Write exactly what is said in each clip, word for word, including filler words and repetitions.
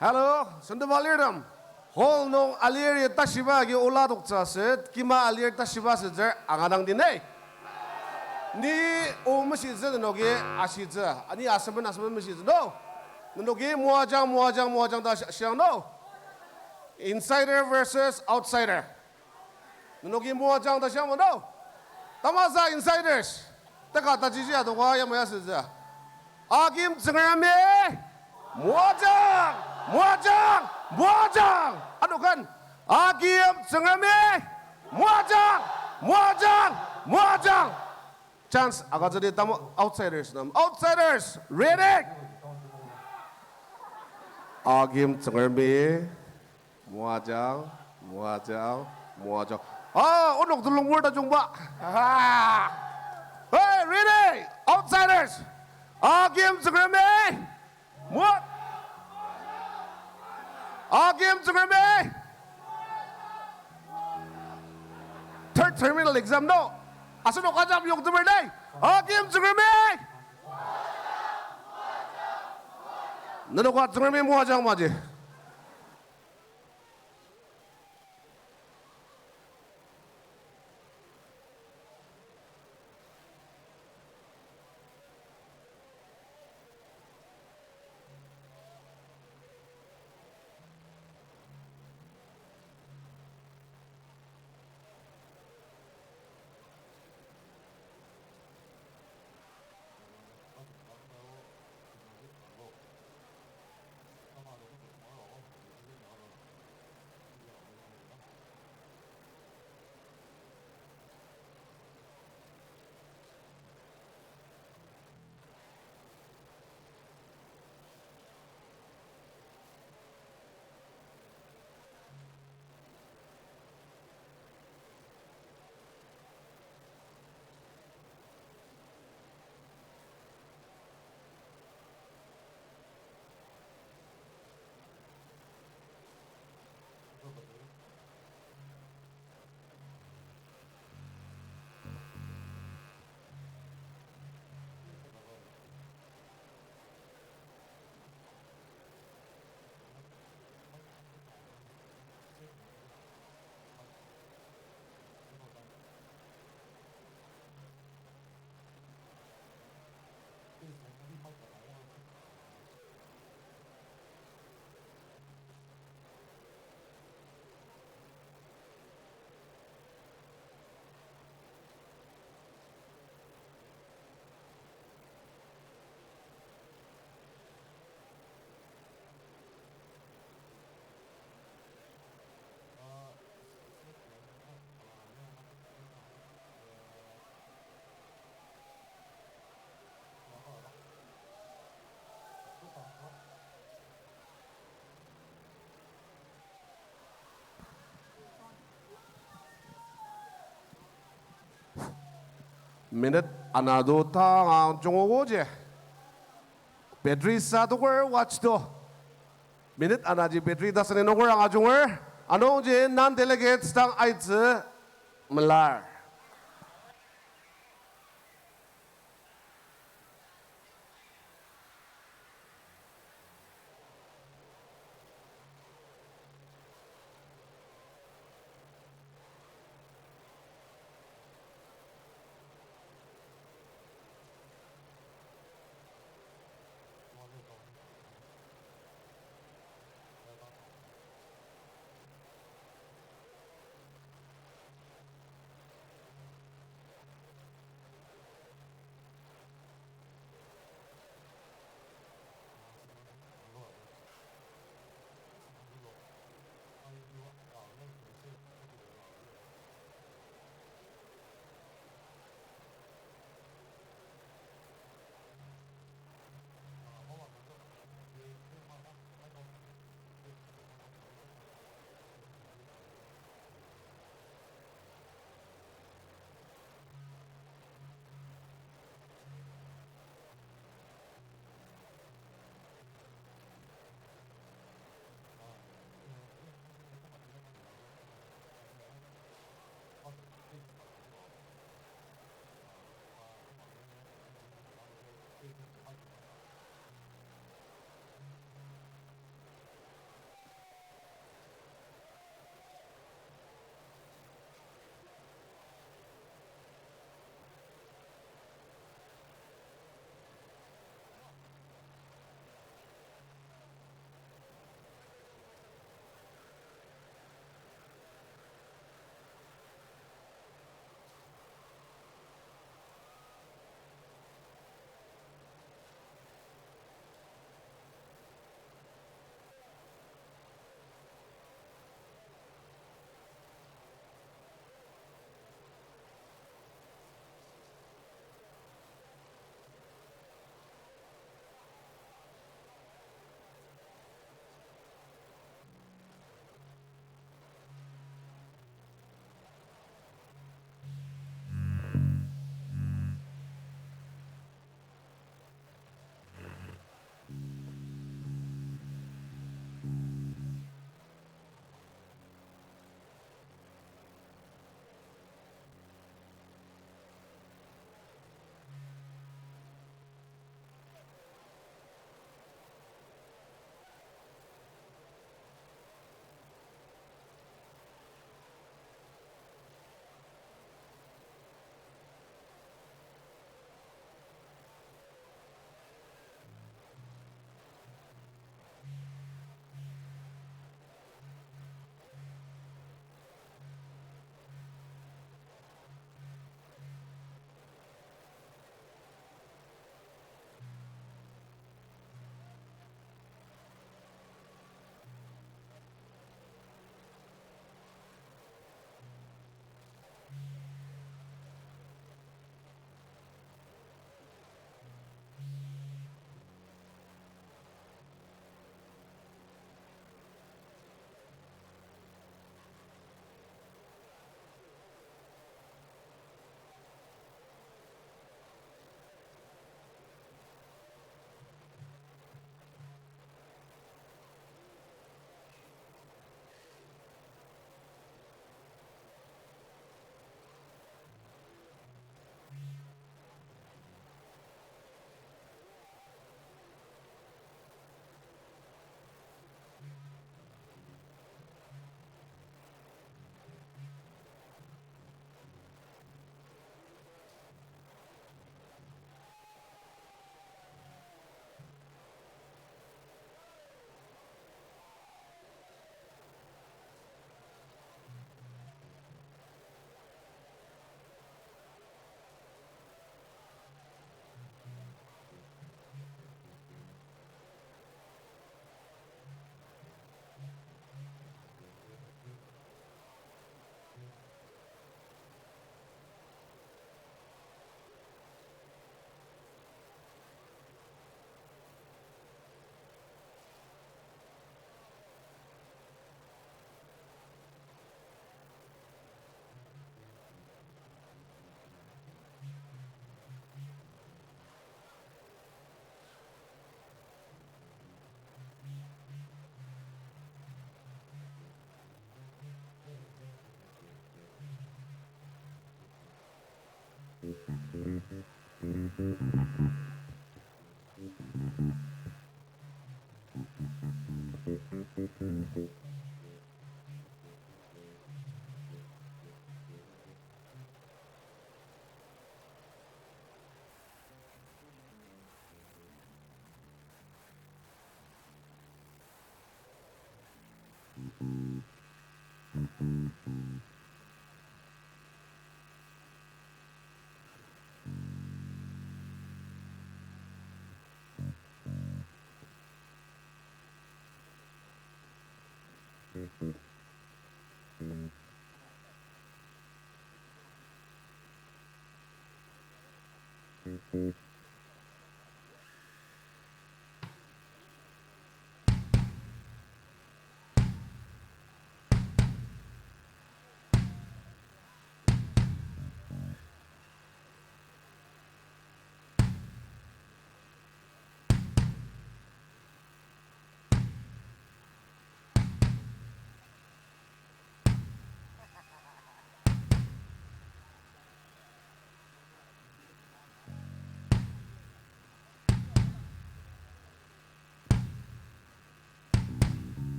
Hello, sendeba alirtem. Hall nung alir ya tashiba agi ola toktsü aser, kima alir tashiba asütsür angadang dinei. Ni o meshitsü nenoki ashitsü, ani asemen asemen meshitsü no. Nenoki moajang, moajang, moajang ta shi-, shiang no. Insider versus outsider. Nenoki moajang ta shiang ma no. Tamasa insiders. Teka tajiji adoka yamai asütsü. Akim Tsüngremi moajang, moajang, moajang. Adokan. Akim Tsüngremi moajang, moajang, moajang. Chance agütsüdi tamu outsiders nem. Outsiders, ready? Akim Tsüngremi moajang, moajang, moajang. Ah, onok telung word ajungba. Ah. Hey, ready? Outsiders. Akim Tsüngremi. Mo-, Akim Tsüngremi. Third terminal exam no. Asenok ajak yok temer dai. Akim Tsüngremi. Nenoka Tsüngremi moajang maji. Minute ana do tanga jungogo ji. Battery sa toker watch to. Minute anaji battery tasani noker anga junger. Anungji non-delegates dang aitsü melar.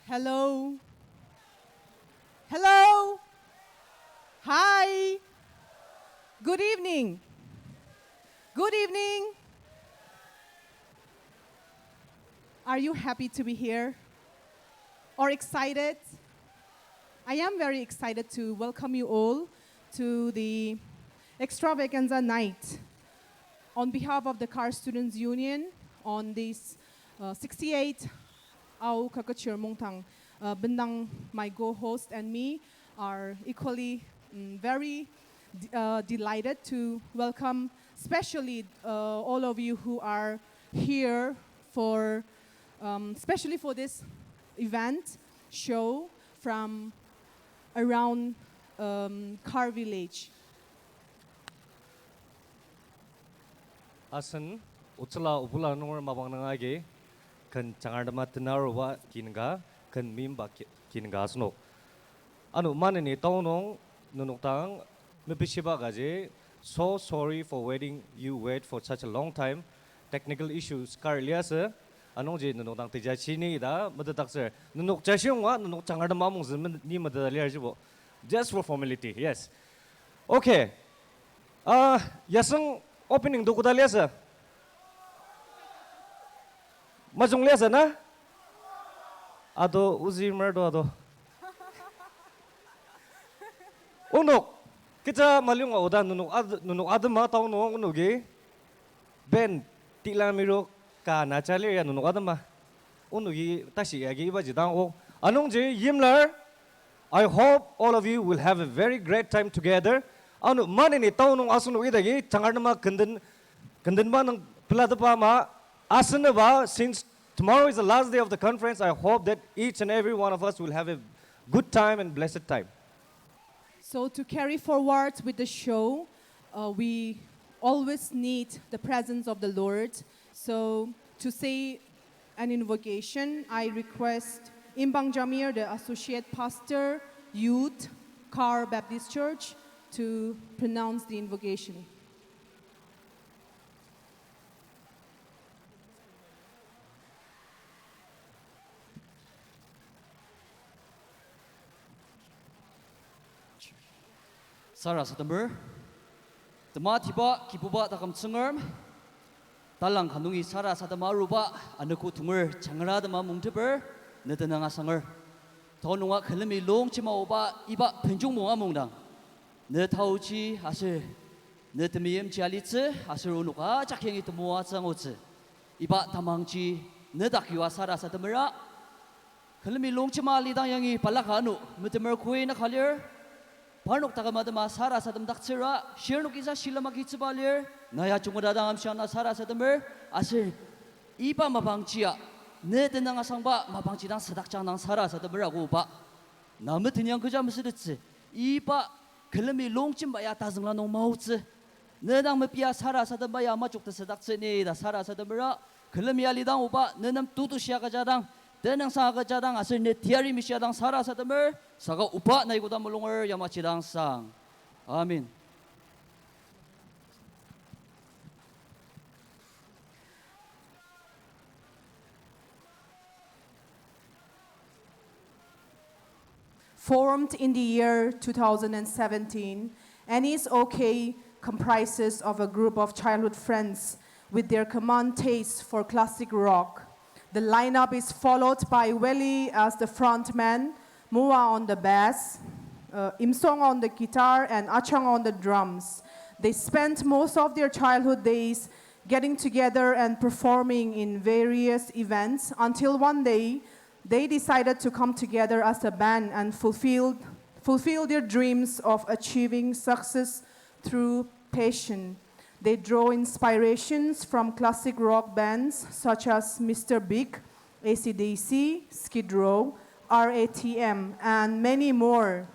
Hello. Hello. Hi. Good evening. Good evening. Are you happy to be here? Or excited? I am very excited to welcome you all to the extravaganza night on behalf of the Khar Students Union on this, uh, sixty-eight Ao Kaketshir Mungtang, uh, Bendang. My co-host and me are equally, mm, very d-, uh, delighted to welcome, especially, uh, all of you who are here for, um, especially for this event show from around, um, Khar village. Asen, otsüla obula nunger mapang nung agi, ken jangar tema tenaruba kinga, ken mimba ki-, kinga asenok. Ano maneni tao nung nenok dang mepishiba kaji, so sorry for waiting, you wait for such a long time. Technical issues kar liasü, anungji nenok dang teja chini ta metetdaktsür. Nenok jashi ongwa, nenok jangar tema mongzü men-, ni meteta liar jibo. Just for formality, yes. Okay. Ah, yaseng opening do koda liasü? Majung liasü na? Ado, ozü mer to ado. Onok, kecha malunga oda nenok ad-, nenok atema tao nung onoki. Ben, tila miro ka na cha lir ya nenok atema. Onoki tashi yagi ibaji dang o. Anungji yimlar, I hope all of you will have a very great time together. Ano maneni tao nung asenok idagi tangar tema kenden, kenden ba nung pela tepa ama asenok ba, since tomorrow is the last day of the conference, I hope that each and every one of us will have a good time and blessed time. So to carry forward with the show, uh, we always need the presence of the Lord. So to say an invocation, I request Imbang Jamir, the Associate Pastor, Youth, Kar Baptist Church, to pronounce the invocation. Sarasademer, tematiba Kibuba taküm Tsüngrem, talang ka nungi sarasadema aruba anogo tonger jangra tema mungteper, ne tenüng asanger. Tao nunga külemi longjema oba iba benjong mung amungdang, ne taoji aser ne temeimji alitsü aser onok ajak yangi temoatsü angutsü. Iba tamangji ne dak yua sarasademera. Külemi longjema alidang yangi balaka ano metemer koi naka lir. Parnok taküm atema sarasademdaktsüra, shirnok kisa shilem agitsüba lir, na ya jungketa dang amshiang na sarasademer, aser iba mapangjia, ne tenüng asangba mapangji dang sadakjang dang sarasademer agoba. Na metenyang kecha mesütettsü, iba külemi longjemba ya tazüngla nung maotsü. Ne dang mepia sarasademba ya majok tesüdaktsü ni ta sarasademera, külemi alidang oba, ne nem tutushia kecha dang, tenüngsang kecha dang, aser ne teyari mishia dang sarasademer, saka oba nai koda mulunger yamaji dang sang. Amen. Formed in the year two thousand and seventeen, Annie's OK comprises of a group of childhood friends with their common taste for classic rock. The lineup is followed by Welly as the frontman, Moa on the bass, uh, Imsong on the guitar, and Achang on the drums. They spent most of their childhood days getting together and performing in various events until one day they decided to come together as a band and fulfill, fulfill their dreams of achieving success through passion. They draw inspirations from classic rock bands such as Mister Big, A C D C, Skid Row, R A T M, and many more.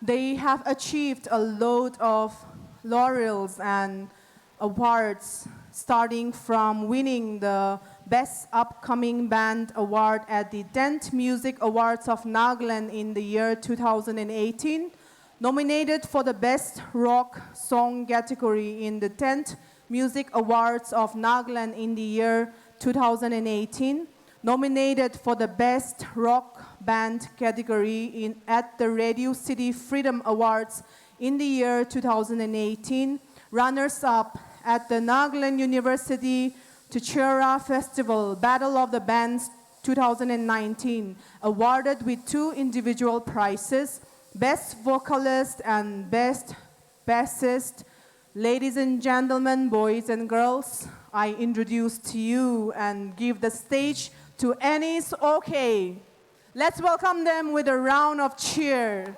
They have achieved a load of laurels and awards, starting from winning the Best Upcoming Band Award at the tenth Music Awards of Nagaland in the year two thousand and eighteen, nominated for the Best Rock Song category in the tenth Music Awards of Nagaland in the year two thousand and eighteen, nominated for the Best Rock Band category in, at the Radio City Freedom Awards in the year two thousand and eighteen, runners-up at the Nagaland University Tuchera Festival Battle of the Bands two thousand and nineteen, awarded with two individual prizes, Best Vocalist and Best Bassist. Ladies and gentlemen, boys and girls, I introduce to you and give the stage to Annie's OK. Let's welcome them with a round of cheer.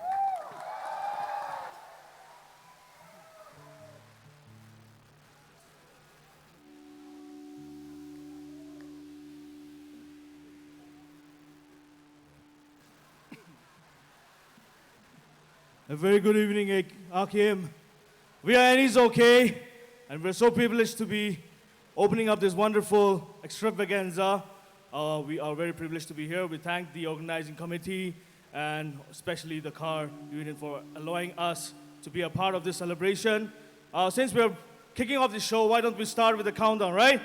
A very good evening, Ak-, Akim. We are Annie's OK, and we're so privileged to be opening up this wonderful extravaganza. Uh, we are very privileged to be here. We thank the organizing committee and especially the Kar Union for allowing us to be a part of this celebration. Uh, since we're kicking off the show, why don't we start with a countdown, right?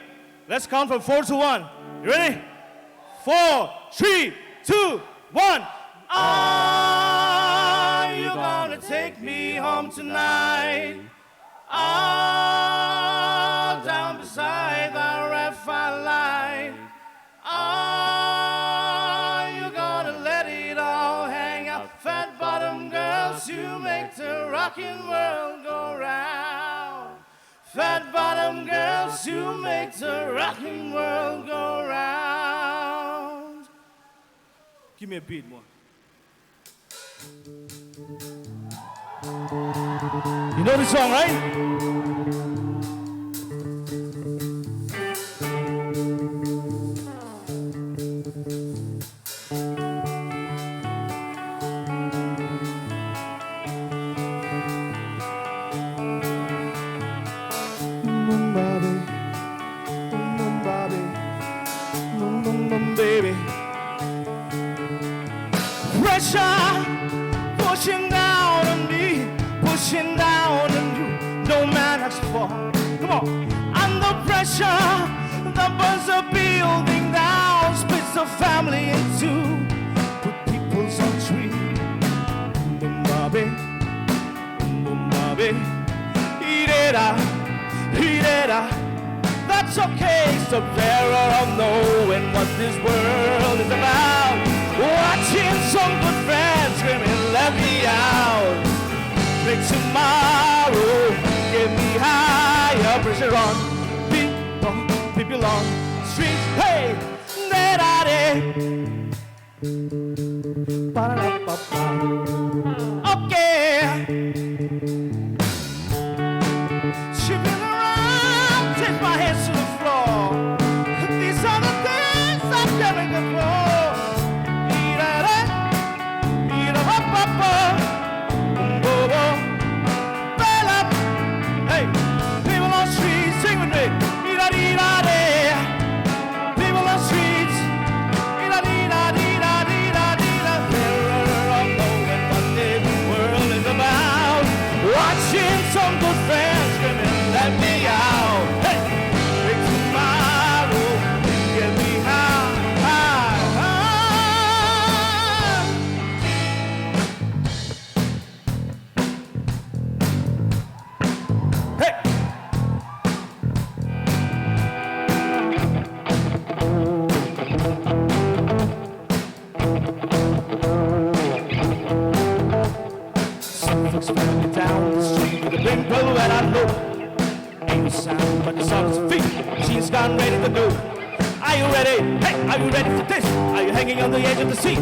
Let's count from four to one. You ready? Four, three, two, one. Are you gonna take me home tonight? Ah, down beside the red fire line. Rockin' world go round. Fat bottom girls who make the rockin' world go round. Give me a beat, more. You know the song, right? Boom, boom, baby. Boom, boom, boom, baby. Pressure pushing down on me, pushing down on you. No man has to fall. Come on. Under pressure that burns a building down, splits a family in two, put people's on tree. Boom, baby. Boom, baby. Eat it up, eat it up. That's okay, it's the terror of knowing what this world is about. Watching some good friends screaming, "Let me out." Make tomorrow, get me higher. Pressure on, people, people on streets. Hey, da da da. Ba-da-da-ba-ba. Okay. Spin around, take my hands to the floor. These are the things that carry the floor. Dee-da-da, dee-da-ba-ba-ba. Boom, boom, boom. Bell up. Hey, people on streets, sing with me. Dee-da-dee-da-dee. People on streets, dee-da, dee-da, dee-da, dee-da, dee-da. Terror of knowing what this world is about. Watching some good friends screaming, "Let me out." Hey! Big smile, oh, get me high, high, high. Hey! Some folks follow me down the street with a big blue and I know. Ain't no sound but the sound of feet. She's gone ready to go. Are you ready? Hey, are you ready for this? Are you hanging on the edge of the seat?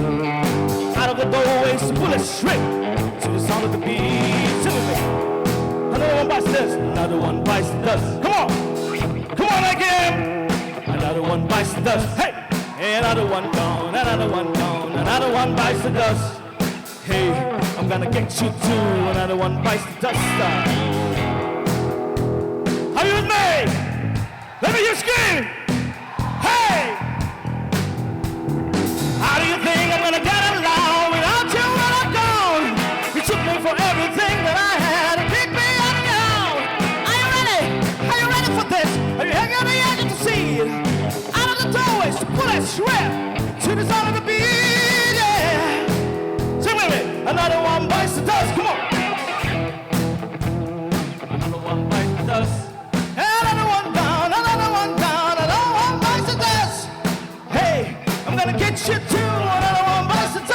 Out of the doorways, the bullets straight to the sound of the beat. Sing with me. Another one bites the dust, another one bites the dust. Come on. Come on again. Another one bites the dust. Hey. Another one gone, another one gone, another one bites the dust. Hey, I'm gonna get you too. Another one bites the dust. Are you with me? Let me hear you scream. Hey! How do you think I'm gonna get along without you when I'm gone? You took me for everything that I had and picked me up now. Are you ready? Are you ready for this? Are you hanging on the edge of the seat? Out of the doorways, the bullets rip to the sound of the beat, yeah. Sing with me. Another one bites the dust, come on. Another one bites the dust. Another one down, another one down, another one bites the dust. Hey, I'm gonna get you too. Another one bites the dust.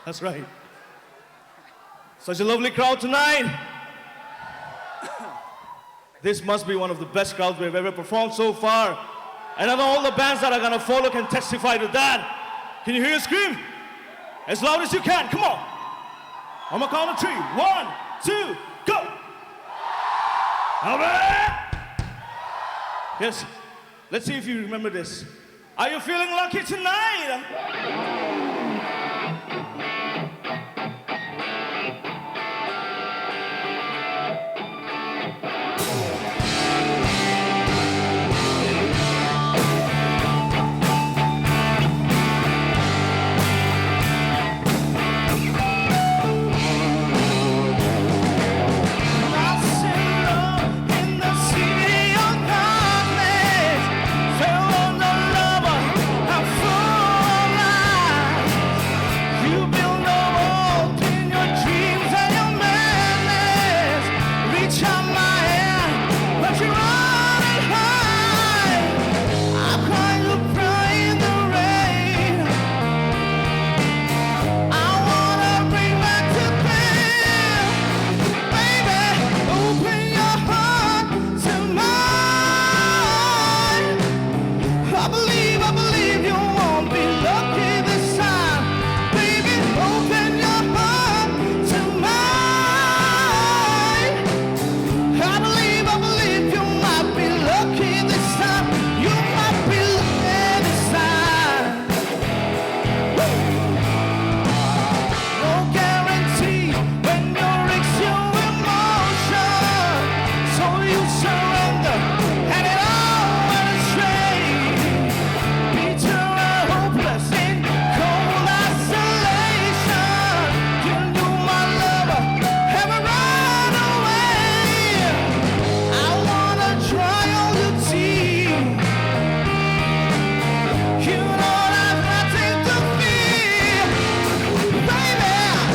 That's right. Such a lovely crowd tonight. This must be one of the best crowds we've ever performed so far. And I know all the bands that are gonna follow can testify to that. Can you hear you scream? As loud as you can, come on. On my count of three. One, two, go. All right. Yes. Let's see if you remember this. Are you feeling lucky tonight? I believe, I believe you won't be lucky this time. Baby, open your heart to mine. I believe, I believe you might be lucky this time. You might be lucky this time. No guarantee when you reach your emotion, so you surrender and it all went astray. Bitter and hopeless in cold isolation, you knew my lover ever run away. I wanna dry all your tears. You don't have nothing to fear. Baby,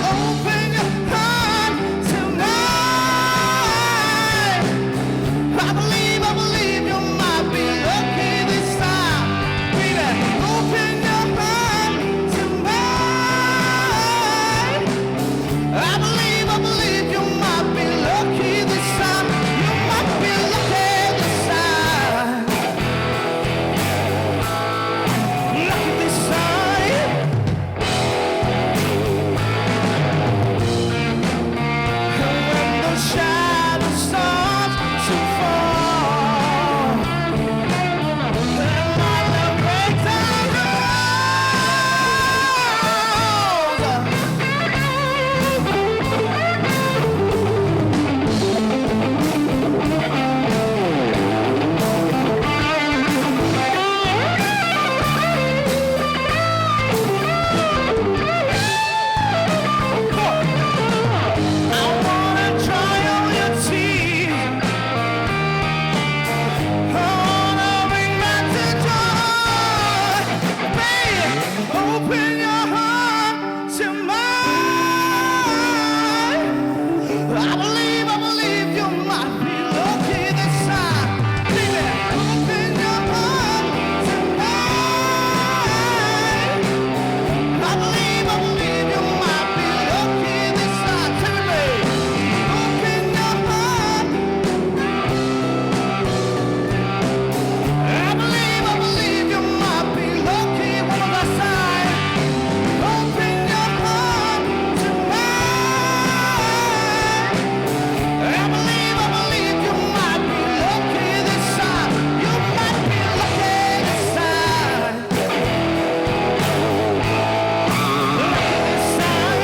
open your heart to mine. I believe, I believe you might be lucky this time. Baby, open your heart to mine. I believe, I believe you might be lucky this time. You might be lucky this time. Lucky this time. When the shadow starts to fall, and my love breaks down. I wanna dry all your tears. I wanna bring back the joy. Babe, open your heart to mine. I believe, I believe you might be lucky this time. Baby, open your heart to mine. I believe, I believe you might be lucky this time. Tell me, babe, open your heart. I believe, I believe you might be lucky. One more last time. Open your heart to mine. I believe, I believe you might be lucky this time. You might be lucky this time. Lucky this time.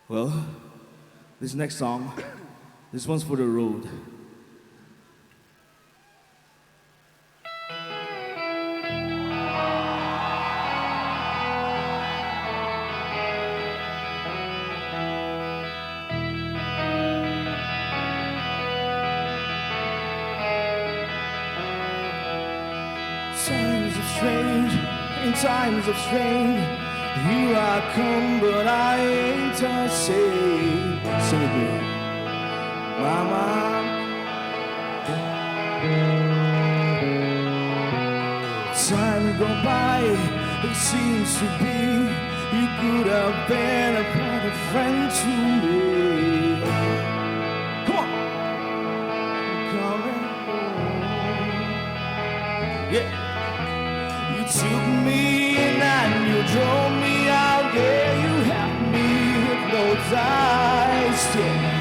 Well, this next song, this one's for the road. Strange, in times of strain, here I come, but I ain't the same. Sing it with me. Mama, time go by, it seems to be you could have been a better friend to me. Come on. Coming home. Yeah. You took me in and you drove me out. Yeah, you had me hypnotized. Yeah.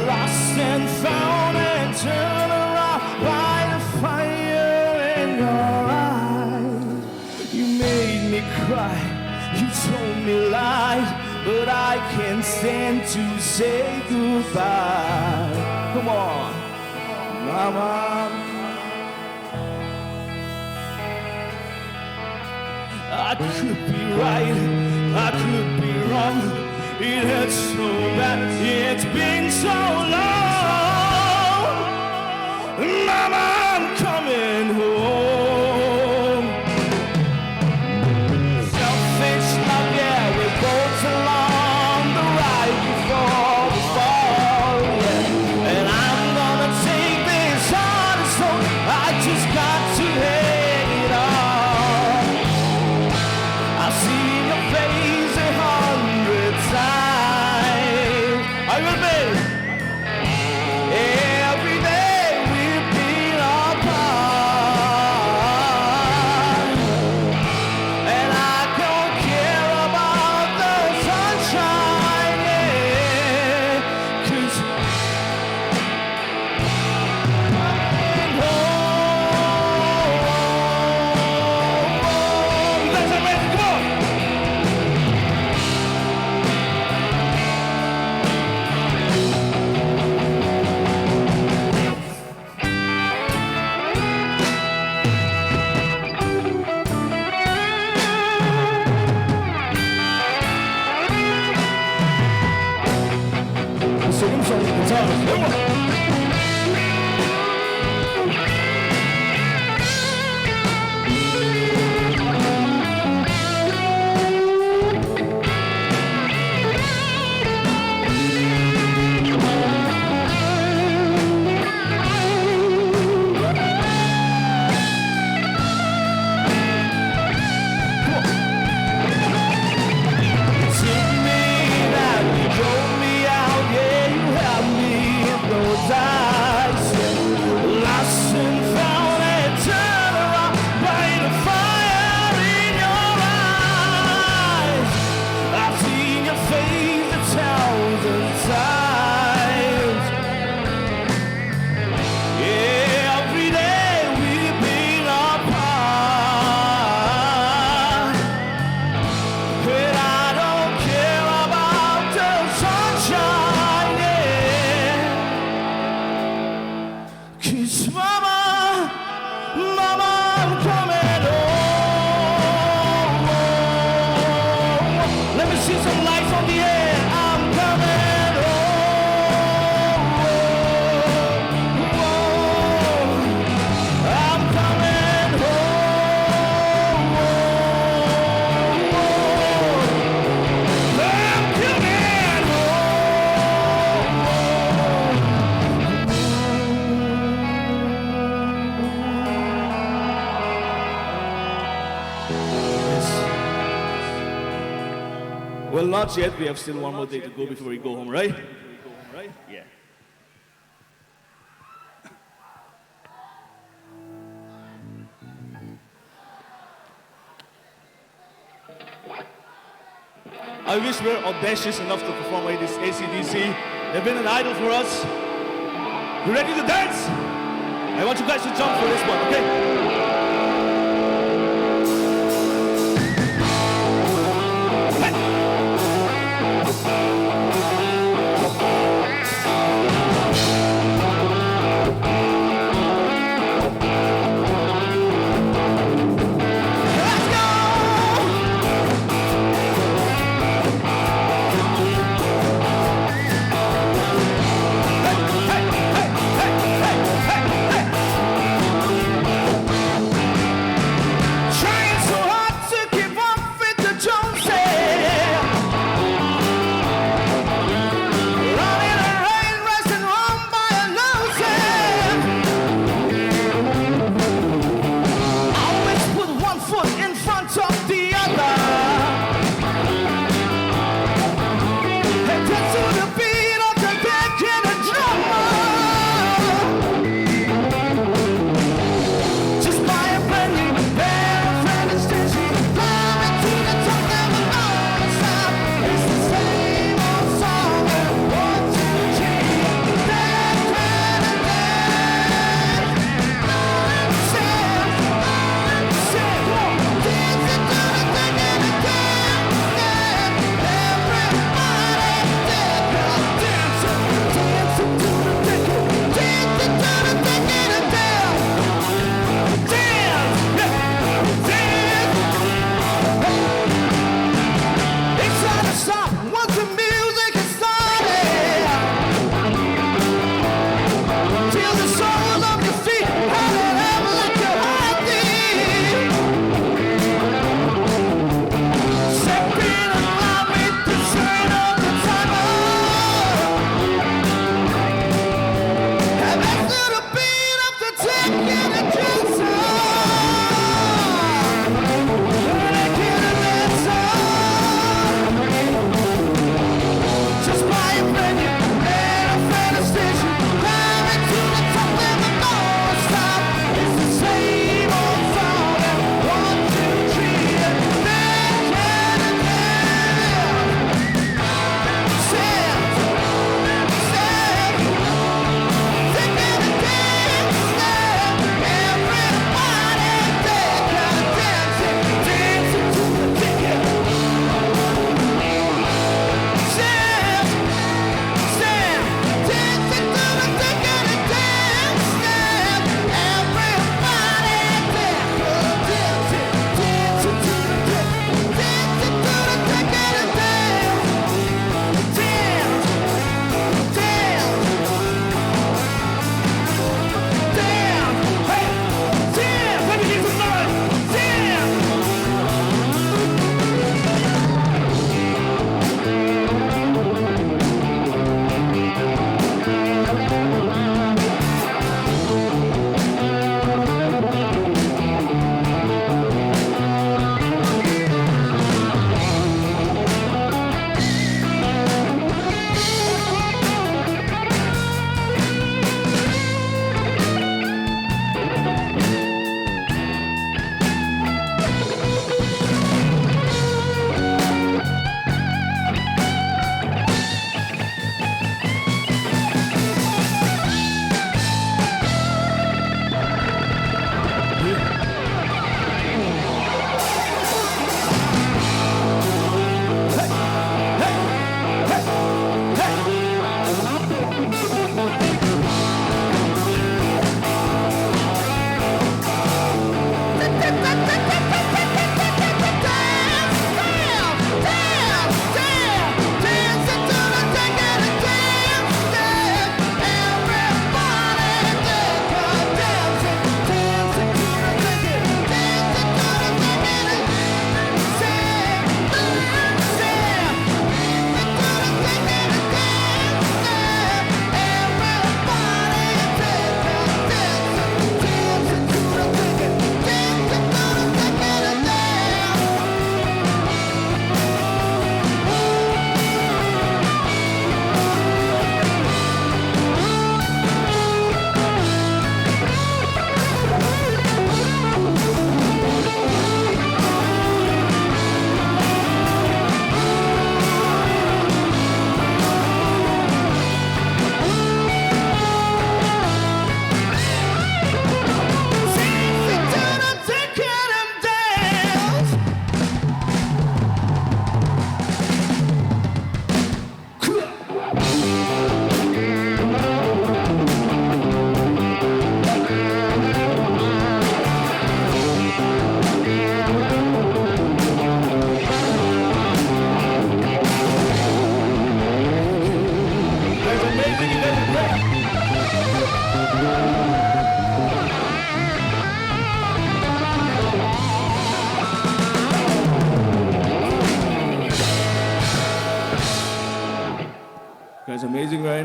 Lost and found and turned around by the fire in your eyes. You made me cry, you told me lies, but I can't stand to say goodbye. Come on, Mama. I could be right, I could be wrong. It hurts so bad, it's been so long. Mama, I'm coming home. Selfish love, yeah, we both along the ride before we fall, yeah. And I'm gonna take this heart and soul. I just got to hang it on. I've seen your face a hundred times. I will be. Every day we've been apart, and I don't care about the sunshine, yeah, 'cause coming home. You guys are ready? Come on. Lost and found and turned around by the fire in your eyes. I've seen your face a thousand times. Every day we've been apart, and I don't care about the sunshine, yeah. 'Cause mama, mama, I'm coming home. Let me see some lights on the air. I'm coming home. I'm coming home. I'm coming home. Yes. Well, not yet. We have still one more day to go before we go home, right? Yeah. I wish we're audacious enough to perform at this A C D C. They've been an idol for us. You ready to dance? I want you guys to jump for this one, okay?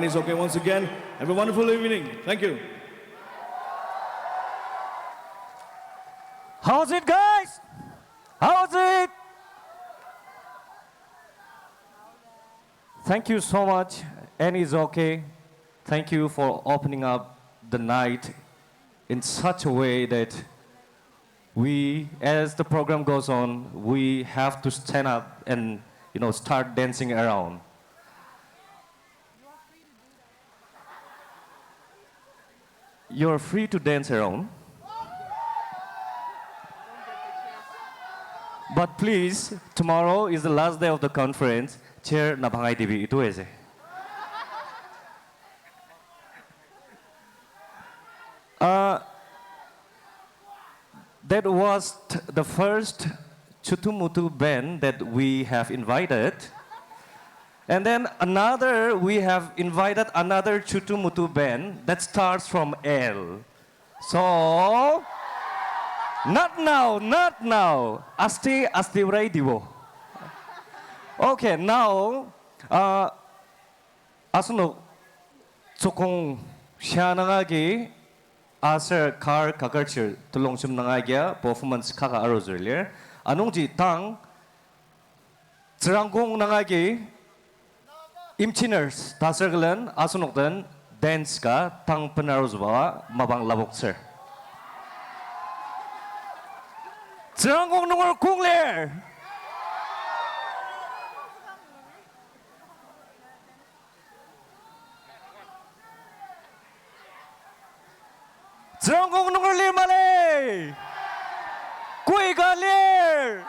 It's okay once again. Have a wonderful evening. Thank you. How's it, guys? How's it? Thank you so much, and it's okay. Thank you for opening up the night in such a way that we, as the program goes on, we have to stand up and, you know, start dancing around. You're free to dance around. But please, tomorrow is the last day of the conference. Chair napangai dibi itu ese. Uh, that was t- the first Chutumutu band that we have invited. And then another, we have invited another Chutumutu band that starts from L. So, not now, not now. Aste, aste urai dibo. Okay, now, uh, asenok tsükong sha nang agi aser kar kakerchir telongjem nang agia performance kaka aruzür lir. Anungji tang Tsürangkong nang agi Imchiners ta circle-en asenok den dance ka tang benaruzüba mapang lapoktsür. Tsürangkong nunger kong lir. Tsürangkong nunger lir mali? Koi ka lir?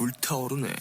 Ultaurune.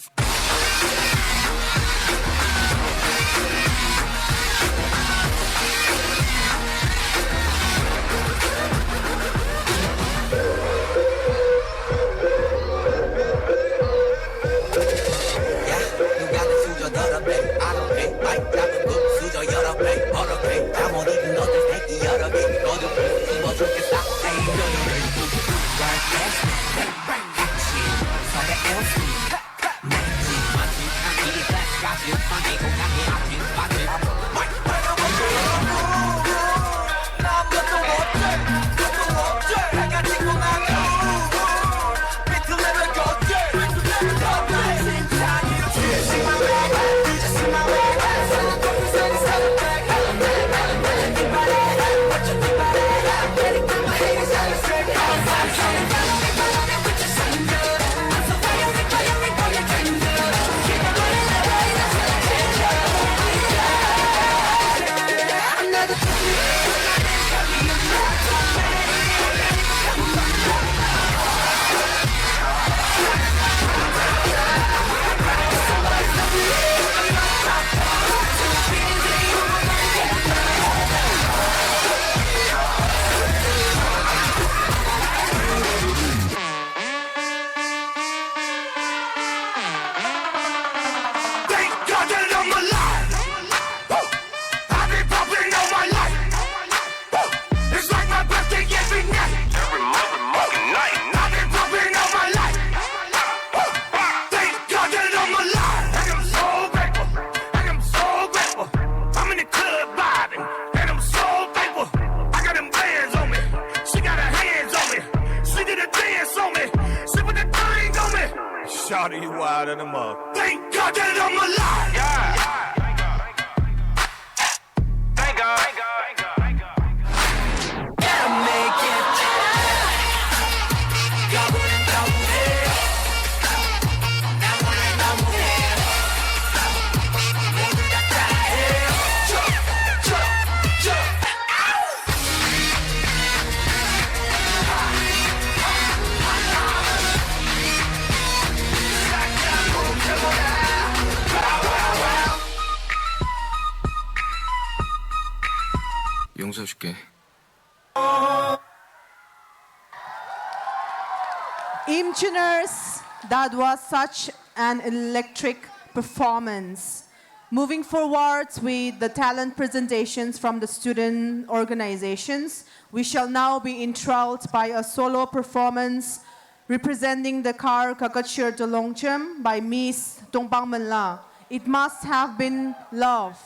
Thank God that I'm alive. Woo! I've been popping all my life. Woo! It's like my birthday every night. Every motherfucking night. I've been popping all my life. Woo! Thank God that I'm alive. And I'm so grateful. And I'm so grateful. I'm in the club vibing. And I'm so thankful. I got them bands on me. She got her hands on me. She did a dance on me. She put the thing on me. Shawty, you wild in the mug. Thank God that I'm alive. Yeah. yongsa shike. Imchiners, that was such an electric performance. Moving forward with the talent presentations from the student organizations, we shall now be enthralled by a solo performance representing the Kar Kaketshir Telongjem by Miss Tongpang Menla. It must have been love.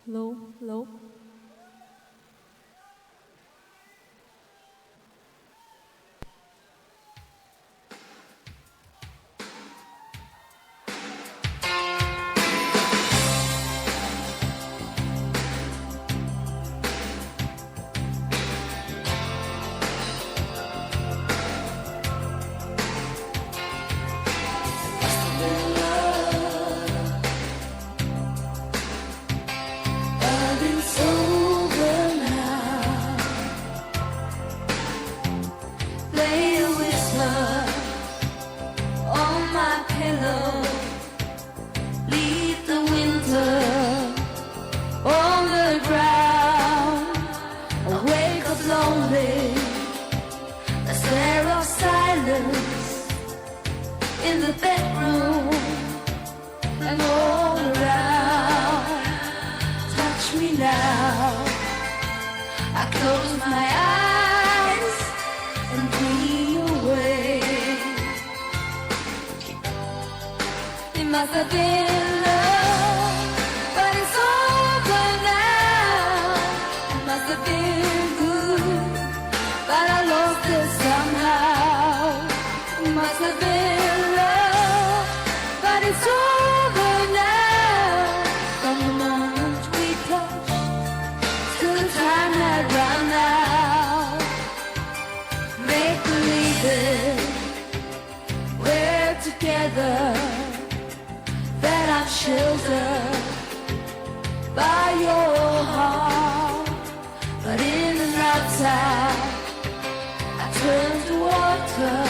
Hello, hello. But it's over now. Play a whisper on my pillow. Leave the winter on the ground. I wake up lonely. A stare of silence in the bedroom and all around. Touch me now. I close my eyes and dream away. It must have been love, but it's over now. It must have been good, but I lost it somehow. It must have been love, but it's over now. From the moment we touched till the time had run out. Make believing we're together, that I'm sheltered by your heart. But in the nighttime, I turn to water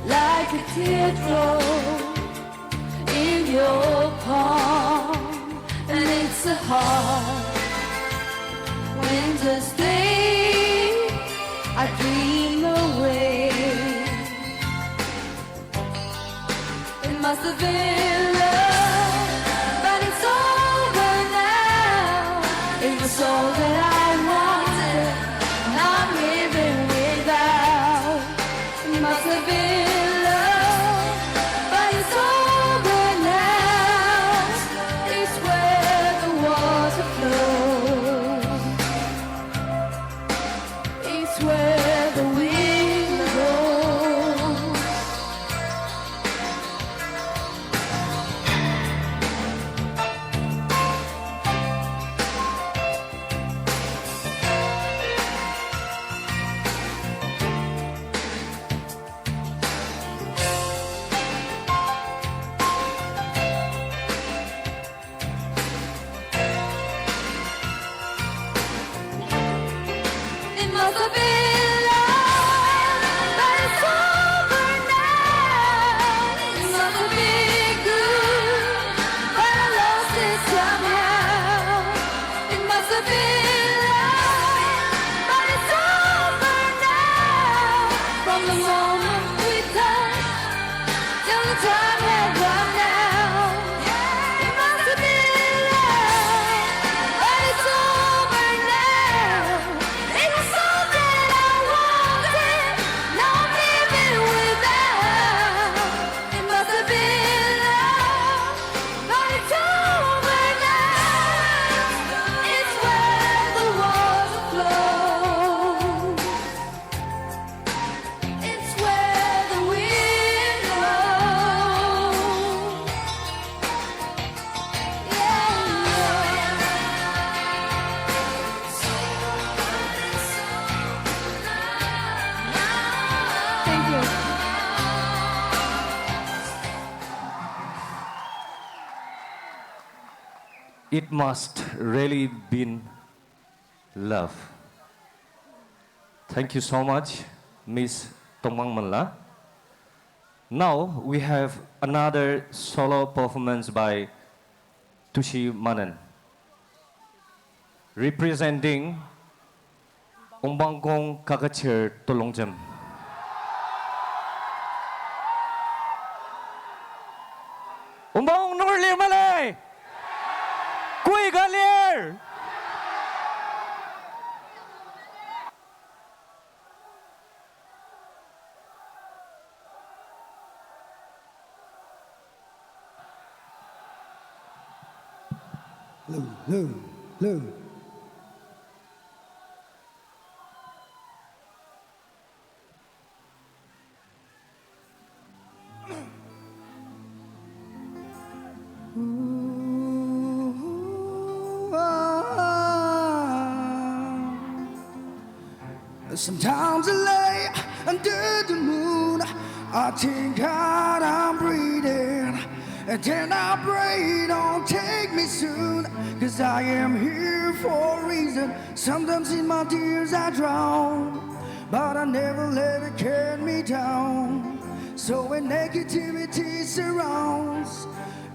like a teardrop in your palm. And it's a hard winter's day I dream away. It must have been love, but it's over now. It was all that I wanted, and I'm living without. It must have been love, but it's over now. It's where the water flows. It's where the wind goes. It must really been love. Thank you so much, Miss Tongmang Manla. Now we have another solo performance by Tushi Manen, representing Ombangkong Kaketshir Telongjem. Ombangkong nunger lir mali? Koi ka lir? Hello, hello, hello. Sometimes I lay under the moon, I think that I'm breathing. And then I pray, don't take me soon, 'cause I am here for a reason. Sometimes in my tears I drown, but I never let it get me down. So when negativity surrounds,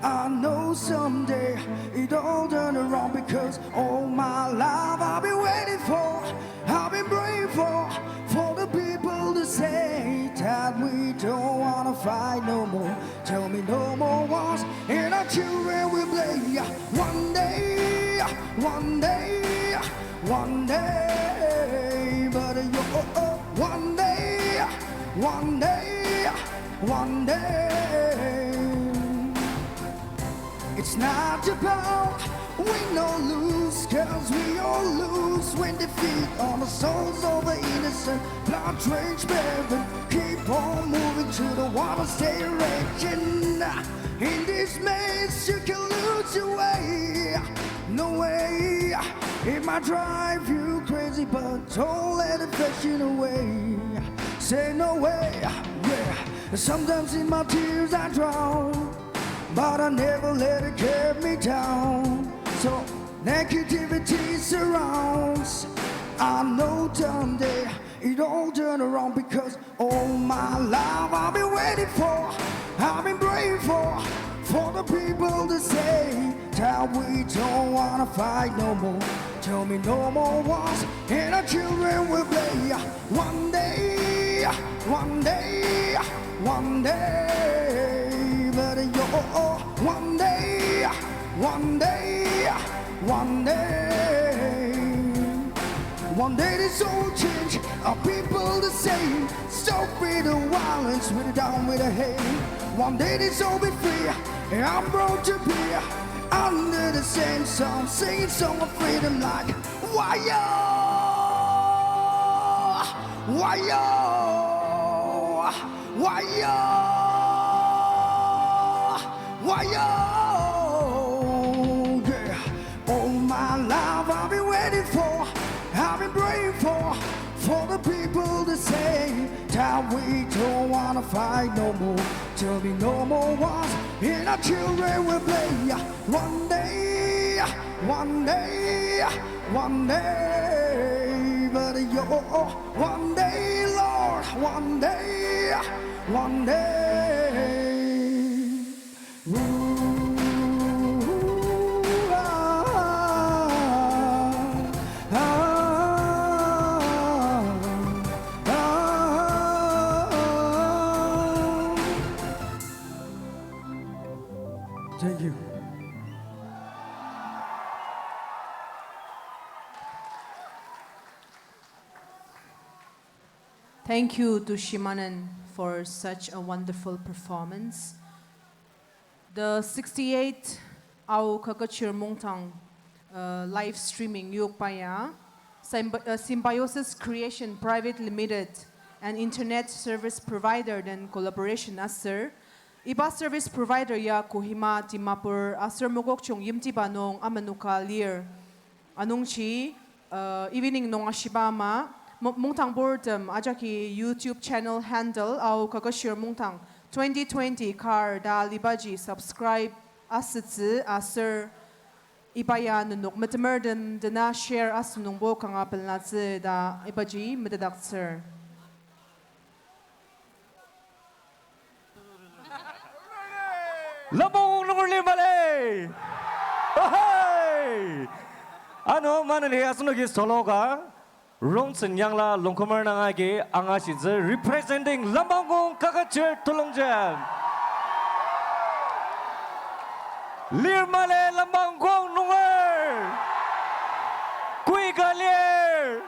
I know someday it all turn around, because all my life I've been waiting for, I've been praying for, for the people to say that we don't wanna fight no more. Tell me no more wars, and our children will play. One day, one day, one day, but you, oh, oh, one day, one day, one day. It's not about win or lose, 'cause we all lose when defeat on the souls of the innocent. Blood drenched pavement, keep on moving to the water's direction. In this maze, you can lose your way. No way, it might drive you crazy, but don't let it fetch you away. Say no way, yeah. Sometimes in my tears I drown, but I never let it get me down. So negativity surrounds. I know someday it all turn around, because all my life I've been waiting for, I've been praying for, for the people to say that we don't wanna fight no more. Tell me no more wars, and our children will play. One day, one day, one day, but you, one day, one day, one day. One day this all change, our people the same. Stop with the violence, with the down with the hate. One day this all be free, and I'm proud to be under the same song, singing song of freedom like, why yo, why yo, why yo, why yo, yeah. All my life I've been waiting for, I've been praying for, for the people to say that we don't wanna fight no more. Tell me no more wars, and our children will play. One day, one day, one day, but yo, one day, Lord, one day, one day. Ooh, ah, ah, ah, ah. Thank you. Thank you to Shimanen for such a wonderful performance. The sixty-eight Ao Kakechir Mungtang, uh, live streaming yokba ya, Symbi-, uh, Symbiosis Creation Private Limited, an internet service provider den collaboration aser. Iba service provider ya Kohima, Dimapur, aser Mokokchung yimtiba nung amenoka lir. Anungji, uh, evening nung ashiba ama, Mo-, Mungtang Board tem ajaki YouTube channel handle Ao Kakechir Mungtang twenty twenty kar ta alibaji subscribe asütsü aser Iba ya nenok metemertem dena share asünungbo kanga pelenlatsü ta ibaji metetdaktsür. Lembangkong nunger lir mali. Ahai! Ano maneni asenoki solo ka Rongsen Yangla Longkumer nang agi angashitsü, representing Lembangkong Kaketshir Telongjem. Lir mali Lembangkong nunger. Koi ka lir.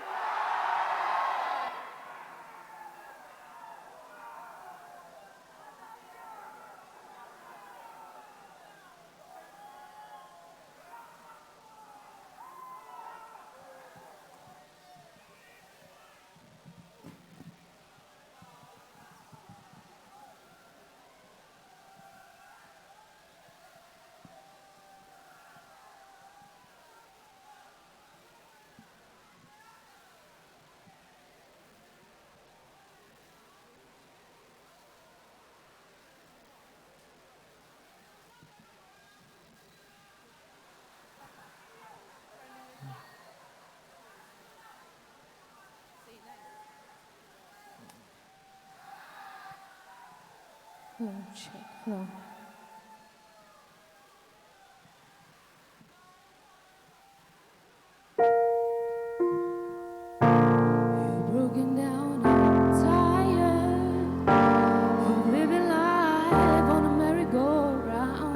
Hello, check. Hello. You're broken down and tired of living life on a merry-go-round.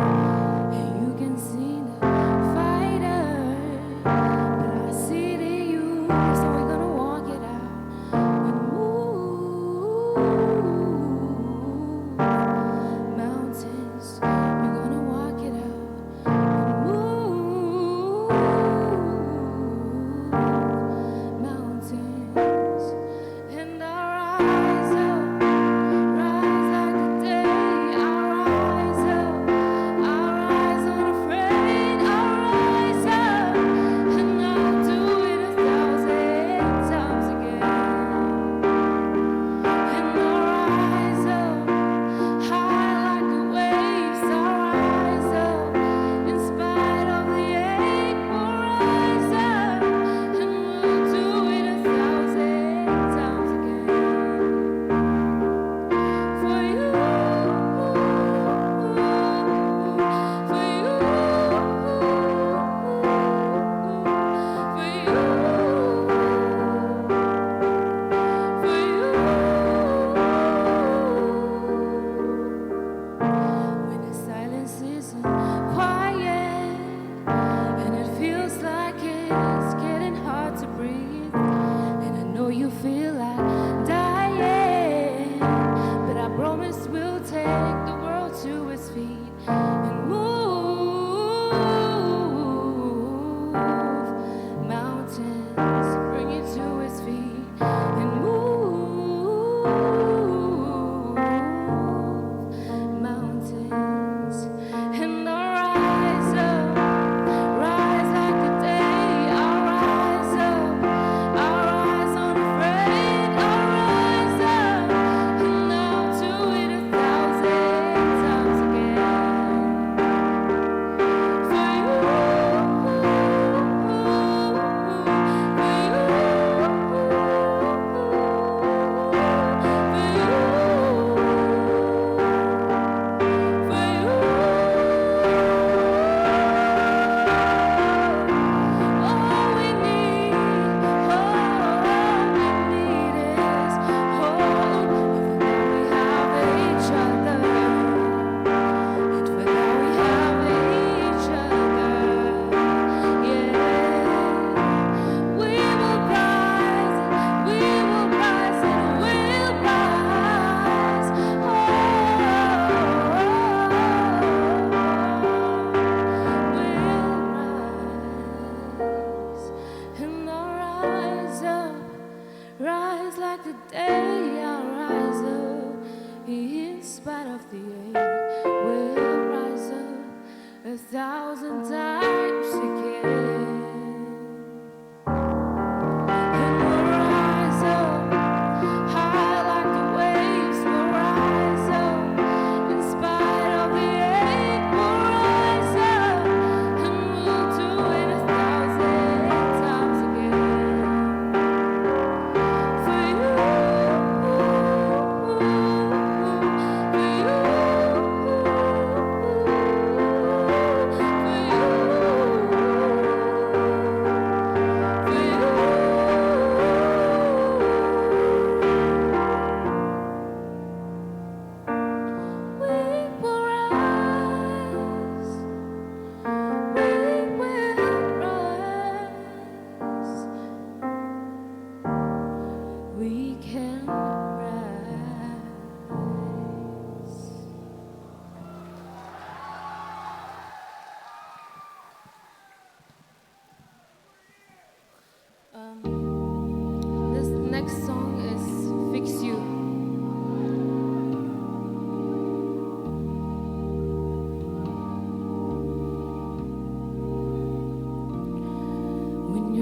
And you can see the fighter, but I see it in you. So we're gonna walk it out and move mountains. We're gonna walk it out. Move mountains, and I'll rise up, rise like the day. I'll rise up, I'll rise unafraid. I'll rise up, and I'll do it a thousand times again. And I'll rise up, high like the waves, I'll rise up. In spite of the ache, we'll rise up, and we'll do it a thousand times again. For you, for you, for you. When the silence isn't quiet and it feels like it's getting hard to breathe, and I know you feel like dying, but I promise we'll take the world to its feet. And move mountains, bring it to its feet. And move mountains, and I'll rise up, rise like the day. I'll rise up, I'll rise unafraid. I'll rise up, and I'll do it a thousand times again. For you, for you, for you, for you. All we need, all we need is hope. We have each other. And for that we have each other. Yeah. We will rise, we will rise, and we'll rise. Oh, we'll rise. And I'll rise up, rise like the day. I'll rise up in spite of the ache. We'll rise up a thousand times again. And we'll rise up, high like the waves. We'll rise up, in spite of the ache. We'll rise up, and we'll do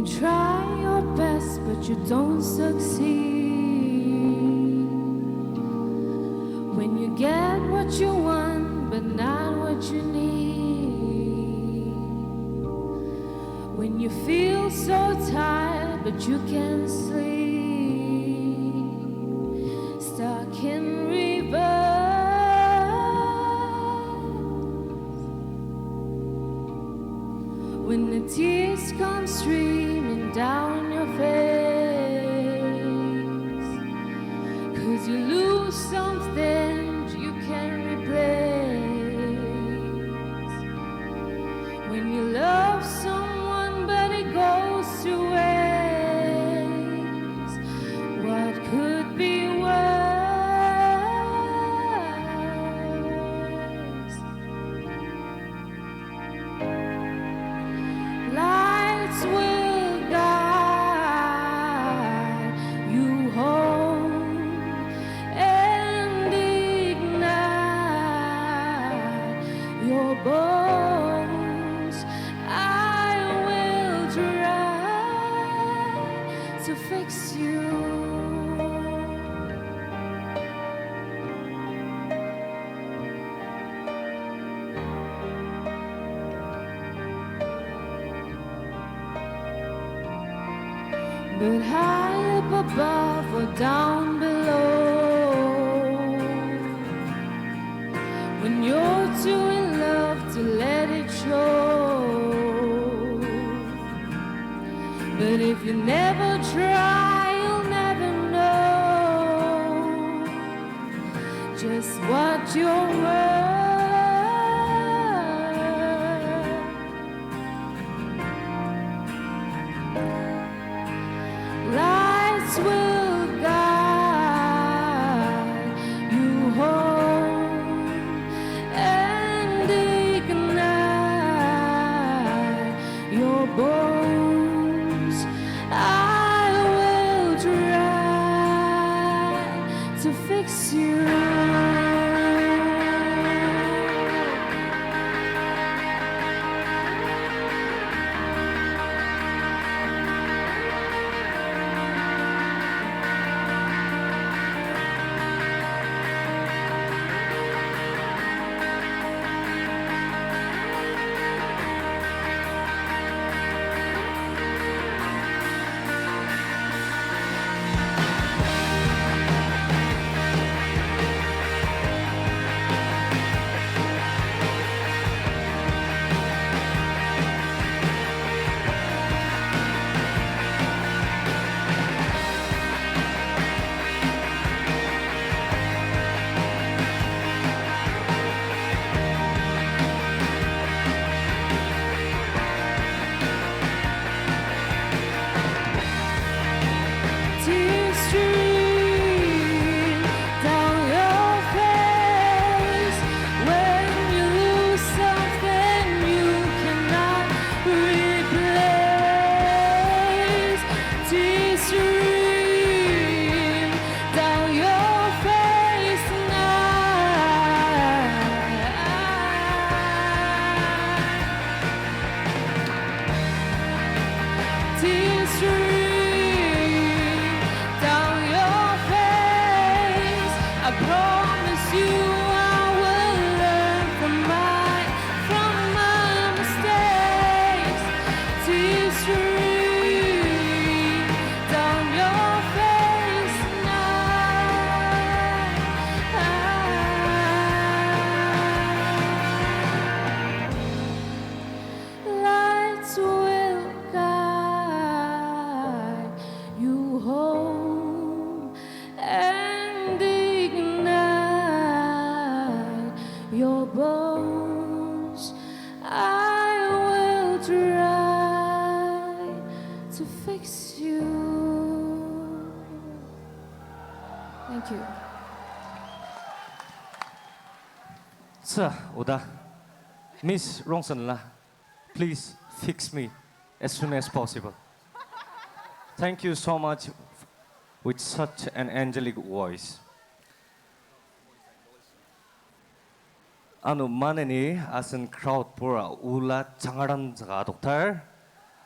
Try your best, but you don't succeed. When you get what you want, but not what you need. When you feel so tired, but you can't sleep. Stuck in reverse. When the tears come streaming down your face, 'cause you lose something you can't replace. When you love someone but it goes to waste, what could be worse? Lights will guide you home and ignite your bones. I will try to fix you. But high up above or down below, when you're too in love to let it show. But if you never try, you'll never know just what you're worth. Lights will guide you home and ignite your bones. I will try to fix you. Tears stream down your face when you lose something you cannot replace. Tears stream down your face now. Tears stream down your face. I promise you I will learn from my, from my mistakes. Tears stream down your face now. Lights will guide you home and ignite your bones. I will try to fix you. Thank you. Tsü, oda, Miss Rongsen la, please fix me as soon as possible. Thank you so much with such an angelic voice. Ano maneni asen crowd pura ola jangratemtsüka adoktar.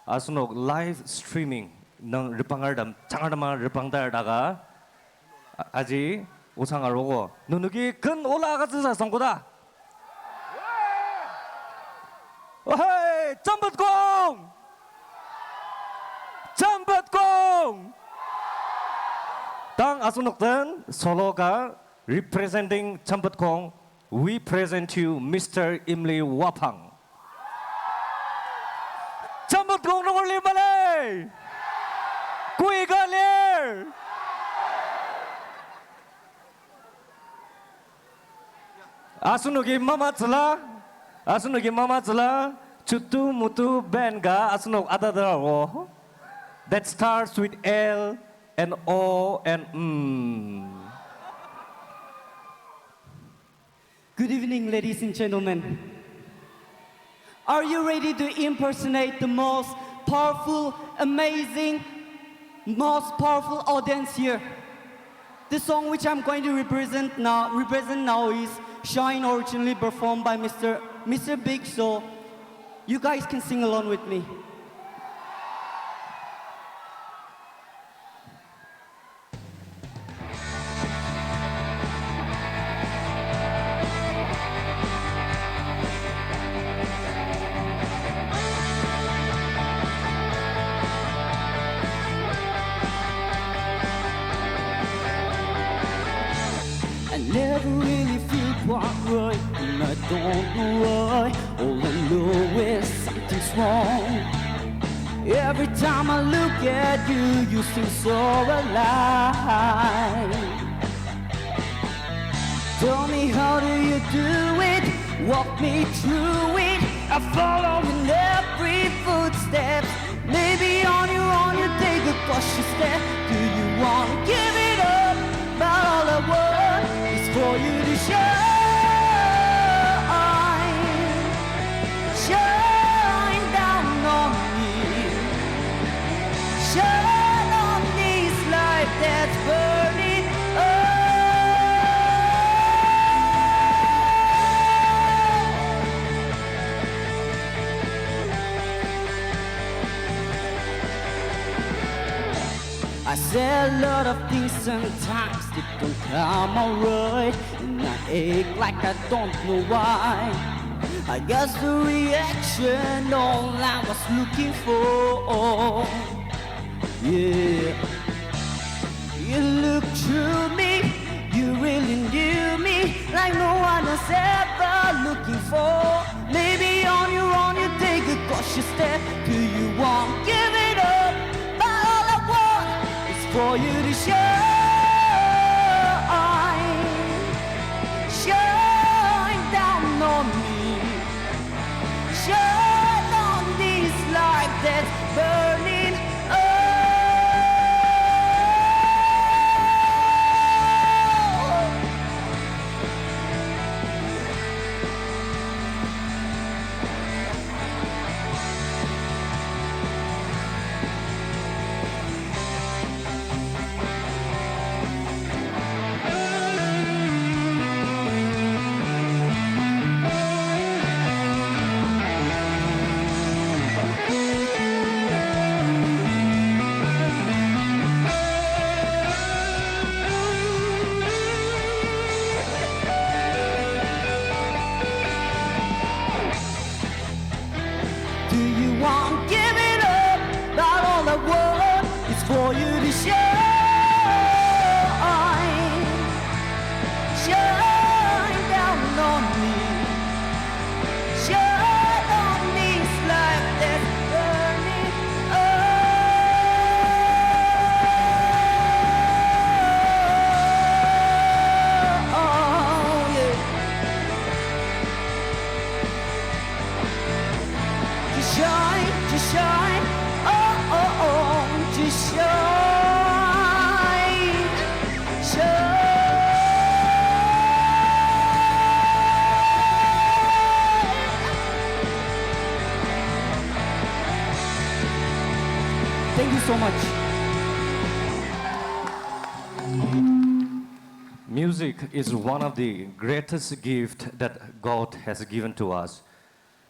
Asenok live streaming nung repangertem, jangertem reprangtar daka, a-, aji osang arogo. Nenoki ken ola agütsüsa süngkoda. Ohei, Champetkong! Champetkong! Tang asenok den solo ka representing Champetkong, we present you Mister Imli Wapang. Champetkong nunger lir mali? Koika lir? Asenoki mamatsüla, asenoki mamatsüla, chutu mutu band ka asenok atadaro. That starts with L and O and M. Good evening, ladies and gentlemen. Are you ready to impersonate the most powerful, amazing, most powerful audience here? The song which I'm going to represent now, represent now is Shine, originally performed by Mister, Mister Big. So you guys can sing along with me. I never really feel quite right, and I don't know why. All I know is something's wrong. Every time I look at you, you seem so alive. Tell me, how do you do it? Walk me through it. I follow in every footsteps. Maybe on your own you take a cautious step. Do you wanna give it up? But all I want is for you to shine, shine down on me, shine on this life that's burning up. I say a lot of things, sometimes they don't come out right, and I act like I don't know why. I guess the reaction all I was looking for. Yeah. You look through me, you really knew me like no one has ever looking for. Maybe on your own you take a cautious step. Do you want give it up? But all I want is for you to shine, shine down on me, shine on this life that's burning up. Do you want give it up? But all I want is for you to shine, shine down on me, shine on this life that's burning up. Oh, yeah. Just shine, just shine, oh, oh, oh, just shine, shine. Thank you so much. Music is one of the greatest gift that God has given to us.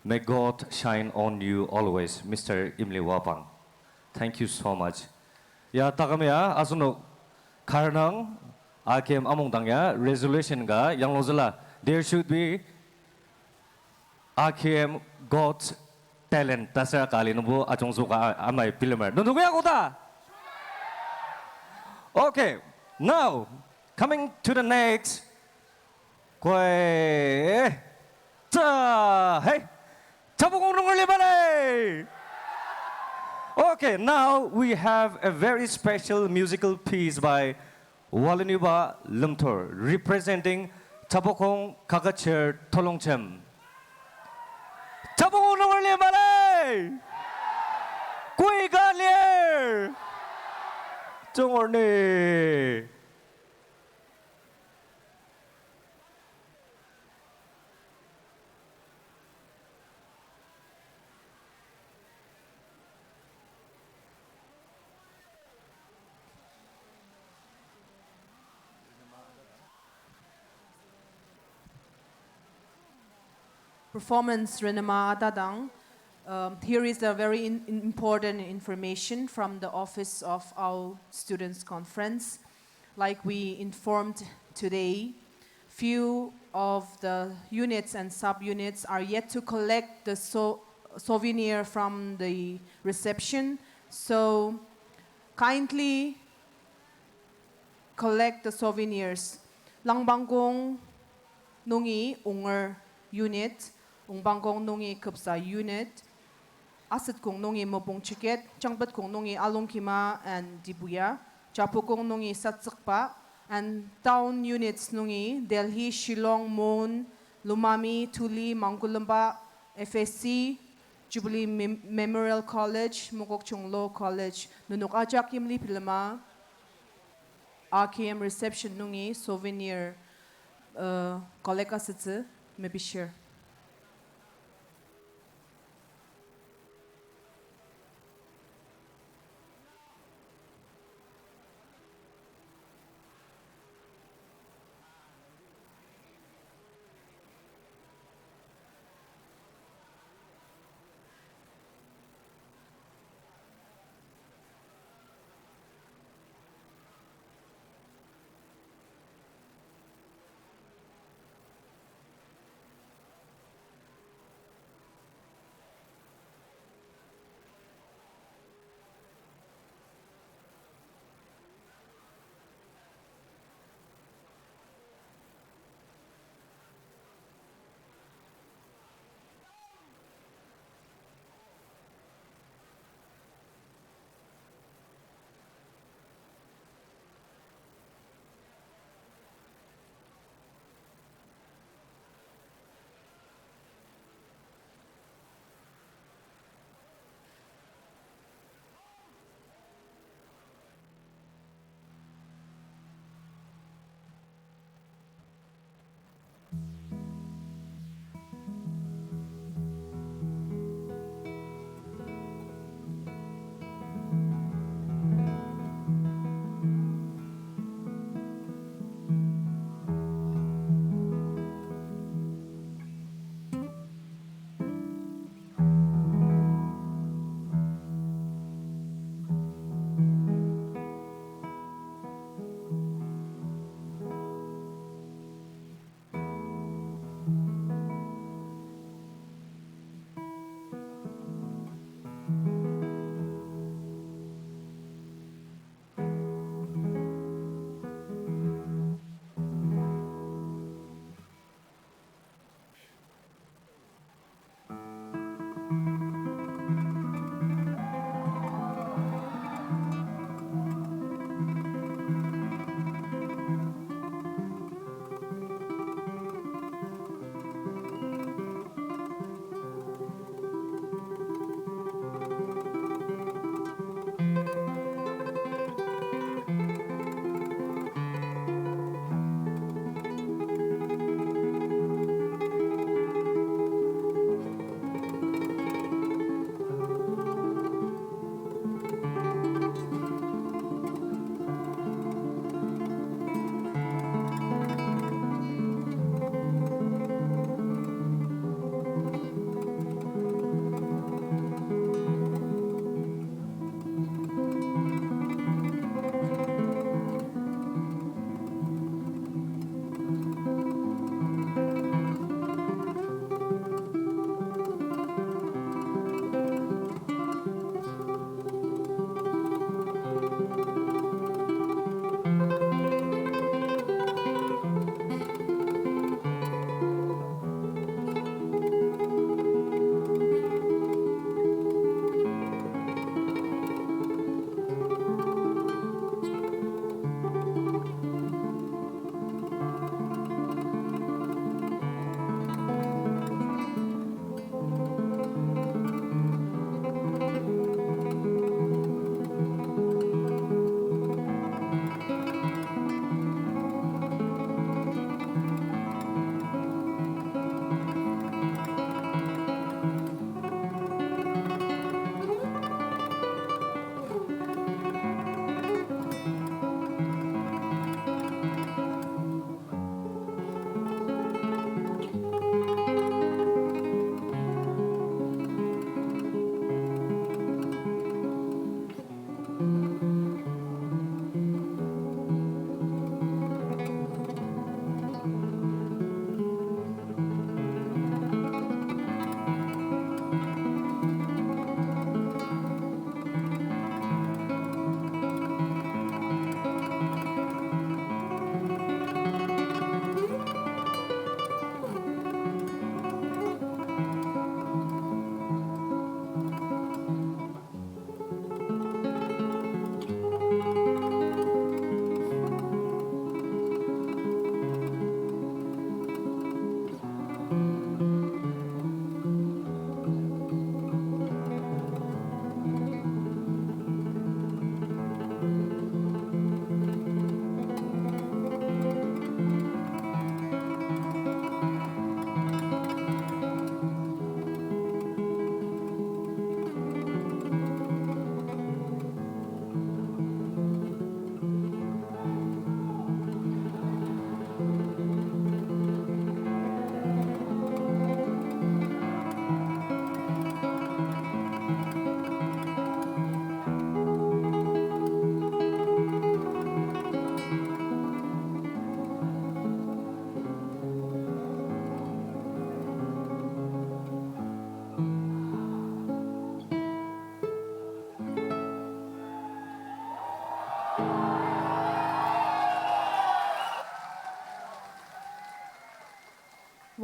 May God shine on you always, Mister Imli Wapang. Thank you so much. Ya, taküm ya, asenok kar nung, R K M amungdang ya, resolution ka, yanglutsüla, there should be R K M God's talent, ta sür ka ali nungbo ajungzüka a-, amai bilemer. Nenoki ya koda? Okay, now, coming to the next. Koi. Ta, hey. Chapokong nunger liba le. Okay, now we have a very special musical piece by Waleniba Lemtor, representing Chapokong Kaketshir Tolongchem. Chapokong nunger liba le. Koi ka lir. Jungor ni. Performance renema atadang. Um, here is a very in-, in-, important information from the office of our Students' Conference. Like we informed today, few of the units and sub-units are yet to collect the sou-, souvenir from the reception. So kindly collect the souvenirs. Langbangkong nungi Unger unit, Ongbangkong nungi Kepsa unit, Asetkong nungi Mopung Chiket, Changpetkong nungi Alongkima and Dibuya, Chapokong nungi Satsükba, and town units nungi Delhi, Shillong, Mon, Lomami, Tuli, Mangkulemba, F S C, Jubilee Mem-, Memorial College, Mokokchung Law College, nenok ajak yimli bilema, R K M reception nungi souvenir, uh, collect asütsü mepishir.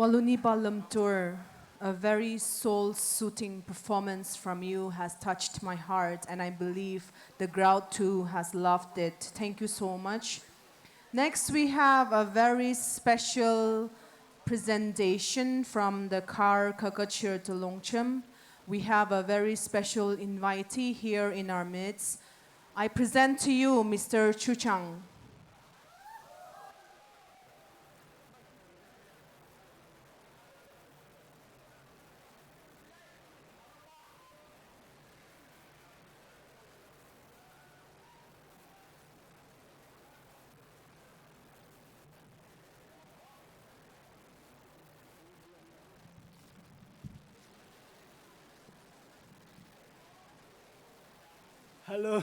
Waluni Balem Tour, a very soul-soothing performance from you has touched my heart, and I believe the crowd too has loved it. Thank you so much. Next, we have a very special presentation from the Kar Kaketshir Telongjem. We have a very special invitee here in our midst. I present to you Mister Chuchang. Hello.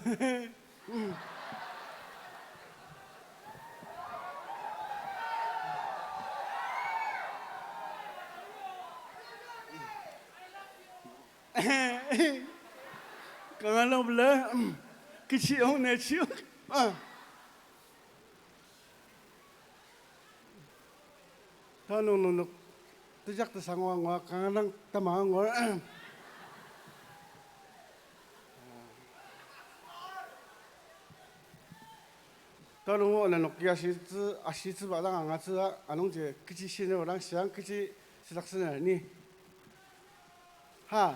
Kanga nung bela, kichi ong ne chi ong. Ah. Tanung nunuk tejak tesangwa ngua kanga nung tamang ngor. Tanung o nanok ya ashitsü, ashitsüba dang angatsü a, anungji kechi shiner dang shiang kechi südaktsüner ni. Ha.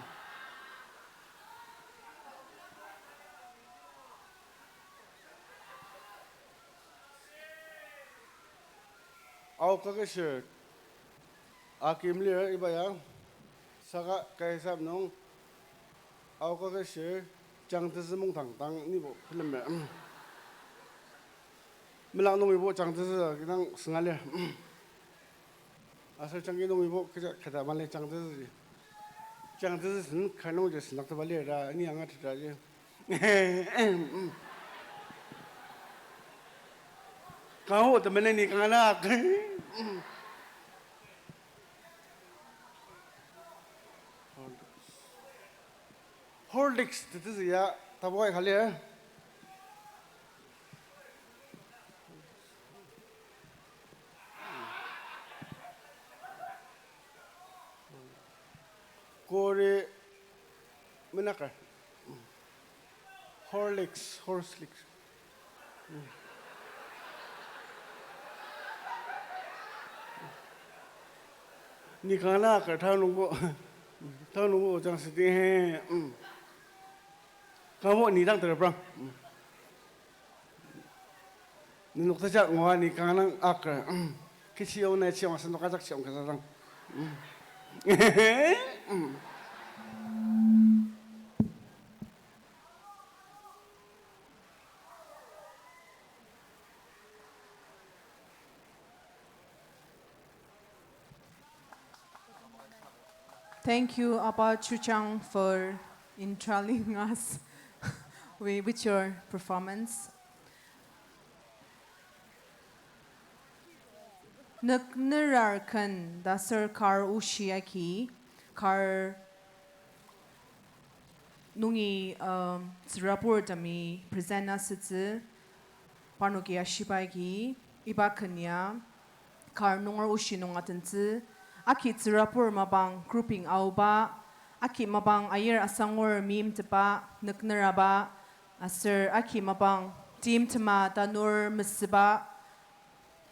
Ao Kaketshir akim lir iba ya, saka kaisap nung Ao Kaketshir Jangtezü mungdang dang nibo bilemer. Melak nungibo Jangtezü kidang sünga lir. Aser jangki nungibo kecha keta mali Jangtezüji. Jangtezü sen kar nungji sendakteba lir ta, ni angatetra ji. Kanga temenen ni kanga na. Horlicks tetezü ya tabuai ka lir. Kori menaker. Horlicks, Horlicks. Ni kanga na ker tanungbo, tanungbo jang sidi he. Kangbo ni dang tereprang. Nenok tejak ngua ni kanga nung aker. Kechi yong na chi yong asenok ajak chi yong kasa dang. Thank you, Apa Chuchang, for enthralling us wi-, with your performance. Nüknerar ken ta aser kar oshi agi, kar nungi, um, tsürabur temi present asütsü, parnoki ashiba agi, iba ken ya kar nunger oshi nung atentsü, aki tsürabur mapang grouping aoba, aki mapang ayir asangur meimtepa, nükneraba, aser aki mapang timtema tanur mesüba,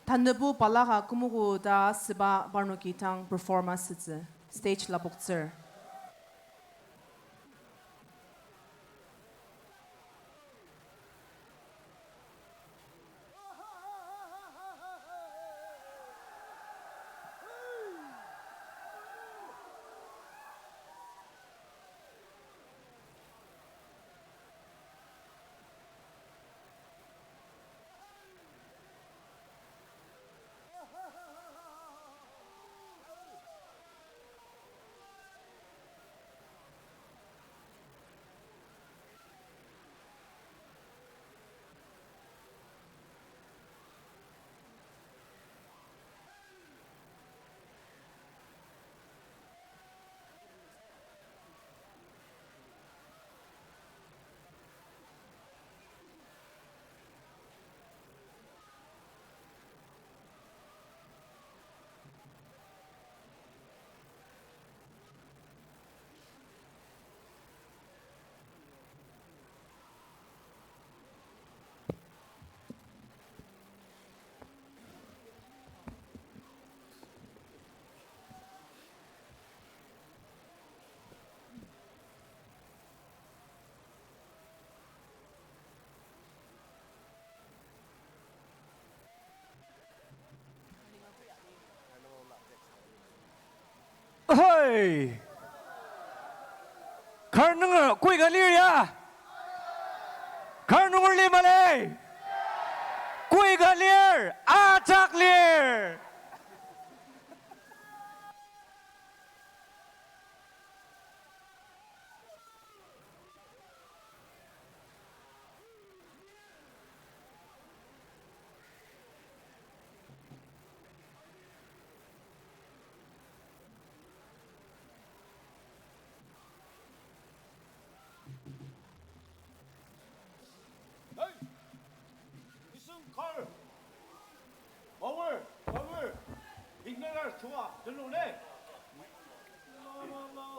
tanübo balaka kümogo ta asüba parnoki tang perform asütsü, stage lapoktsür. Hoi! Kar nunger koi ka lir ya? Kar nunger li mali? Koi ka lir, ajak lir. Hey! Nisung kar! Power! Power! Ignorar chua! Tenung ne! La, la, la.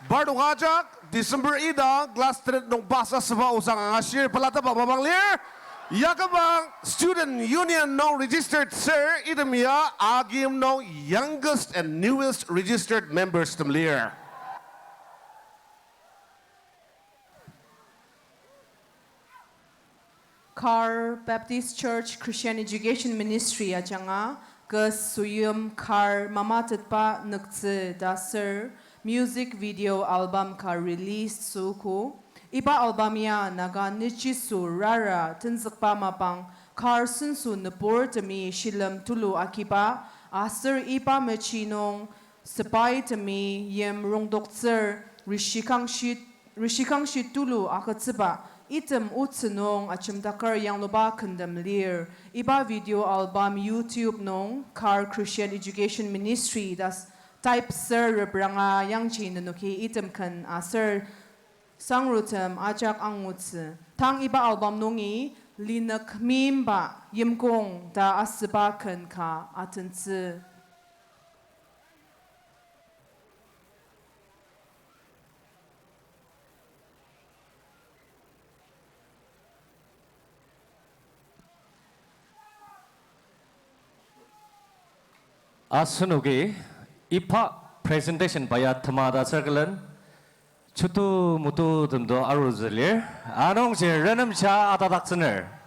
Parnok ajak, December ita, class ten nung pass asüba osang angashir, pelataba mapang lir. Yakobang Student Union nung registered sir, item ya Akim nung youngest and newest registered members tem lir. Kar Baptist Church Christian Education Ministry ajanga, kü süyim kar mamatetba nüktsü ta ser music video album ka release süogo. Iba album ya Naga nüchiso rara tenzükba mapang kar senso nüburtemi shilem tulu agiba, aser iba mechi nung sepaitemi yim rongdoktsür rishikangshi, rishikangshi tulu agütsüba item otsü nung ajemdaker yangluba kentem lir. Iba video album YouTube nung Kar Christian Education Ministry ta s-, type ser repranga yangji nenoki item ken aser sangrutem ajak angutsü. Tang iba album nungi linük meimba yimkong ta asüba ken ka atentsü. Asenoki iba presentation ba ya tema ta circle-en chutu mutu temdo arutsü lir, anungji renemsha atadaktsüner.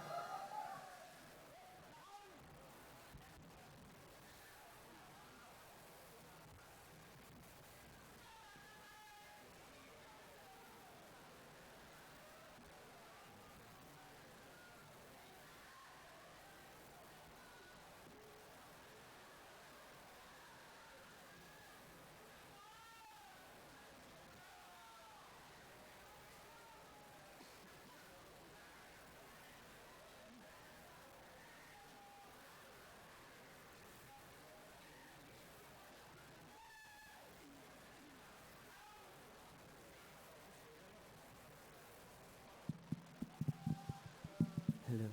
Hello.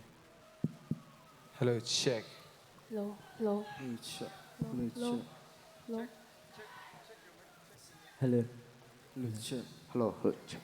Hello, check. Hello, hello. Hello, check. Hello, hello, hello. Hello, check. Hello, hello, check.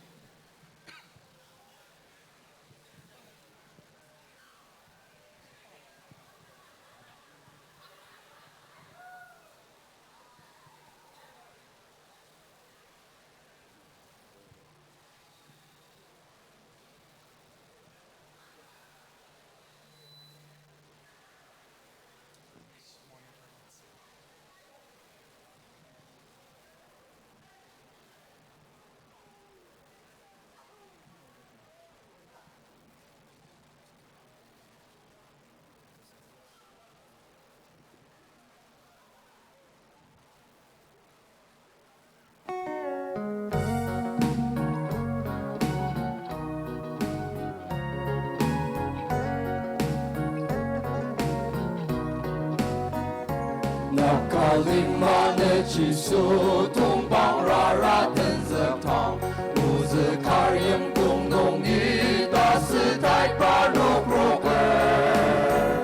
Naka lima nüchiso tongpang rara tenzüktang, ozü kar yimkong nungi tasü tai parnok roker.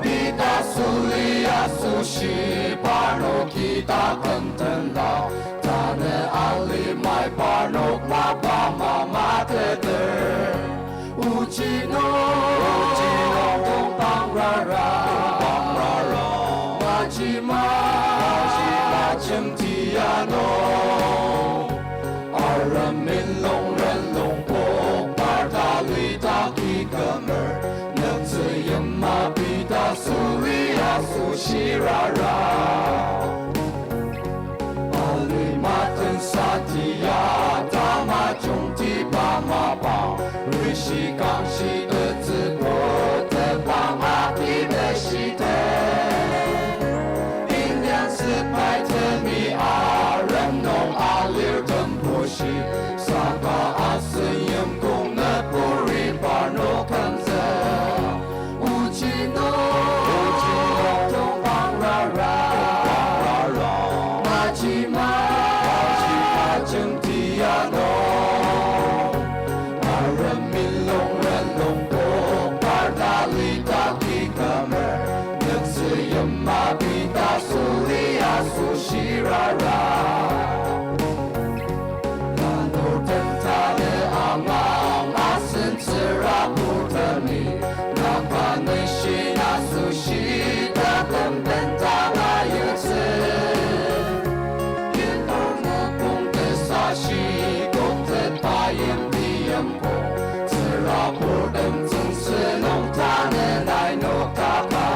Pita suli asoshi parnoki taküm tenla, tanü alimai parnok mapa mamateter. Ochi nung, ochi nung tongpang rara, tongpang rara. Majima, majima jemti ano. Arem minlong renlong pok par tali taki kümer. Nüktsü yima pita suli asoshi rara. Alimaten satia tamajungtiba mapang, rishikangshi tetsübo tepang akibeshite. Indian sepai temi arem nung alir tembushi, saka asen yimkong nüburi parnok kümzü. Ochi nung, ochi nung tongpang rara, tongpang rara. Majima, majima jemti Tsürabur den tsüngsü nung tanü nai noktaka.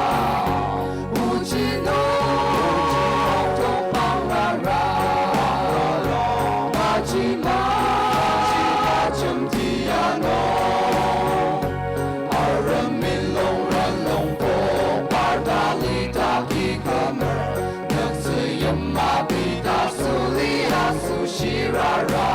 Ochi nung tongpang rara. Majima, majima jemti ano. Arem ilung ren nung pok par tali taki kümer. Nüktsü yima pita suli asoshi rara.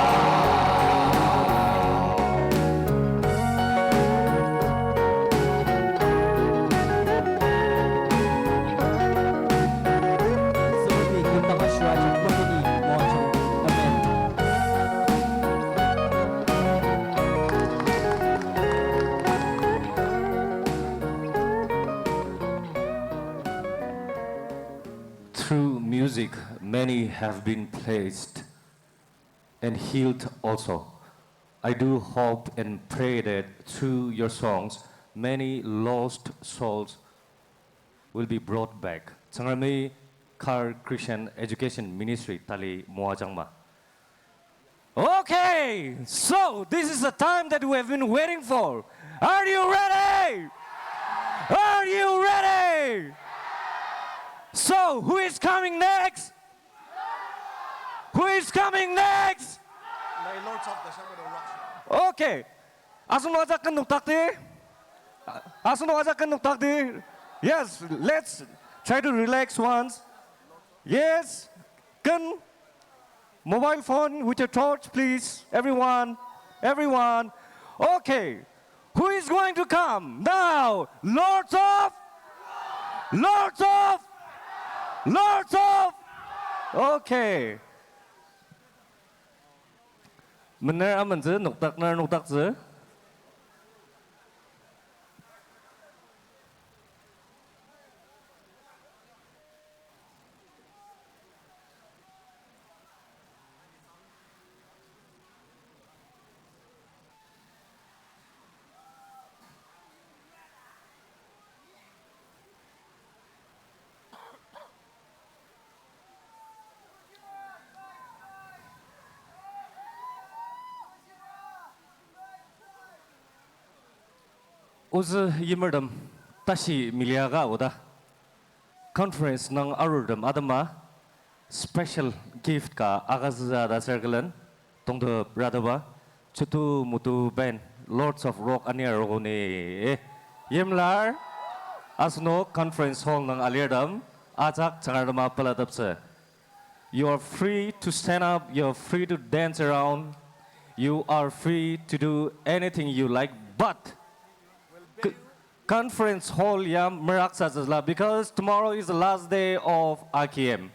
Through music, many have been blessed and healed also. I do hope and pray that through your songs, many lost souls will be brought back. Tsüngremi kar Christian Education Ministry tali moajangma. Okay, so this is the time that we have been waiting for. Are you ready? Are you ready? So, who is coming next? Who is coming next? Okay. Asenok ajak ken noktakdi. Asenok ajak ken noktakdi. Yes, let's try to relax once. Yes. Ken, mobile phone with your torch, please. Everyone. Everyone. Okay. Who is going to come now? Lords of? Lords of? Lords of? Okay. Mener amentsü, noktakner noktaktsü. Ozü yimertem tashi meliaka oda. Conference nung arurtem atema special gift ka agütsütsü ta circle-en tongtep rateba, Chutu Mutu Band, Lords of Rock ania rokoni, eh, yimlar, asenok conference hall nung alirtem ajak Tsüngrem atema pelateptsü. You are free to stand up, you are free to dance around, you are free to do anything you like, but c-, conference hall ya meraksatsüla, because tomorrow is the last day of I K M.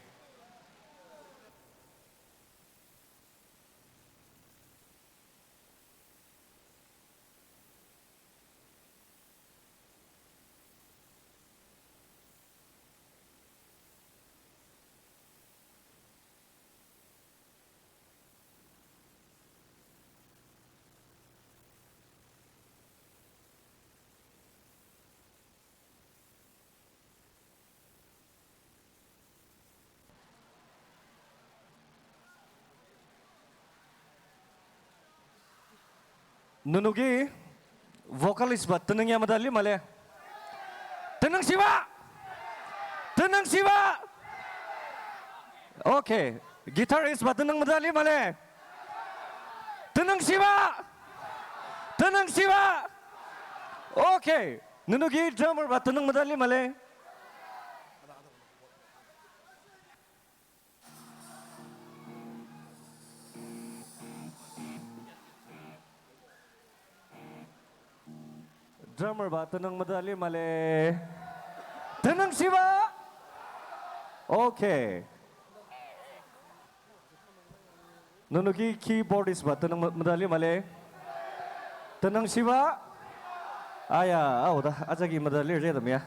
Nenoki vocalist ba tenüng ya meda lima le? Tenüngshiba? Tenüngshiba? Okay. Guitarist ba tenüng meda lima le? Tenüngshiba? Tenüngshiba? Okay. Nenoki drummer ba tenüng meda lima le? Drummer ba tenüng meda lima le? Tenüngshiba? Okay. Nenoki keyboardist ba tenüng me-, meda lima le? Tenüngshiba? Aya, aoda, ajaki meda lir je tem ya.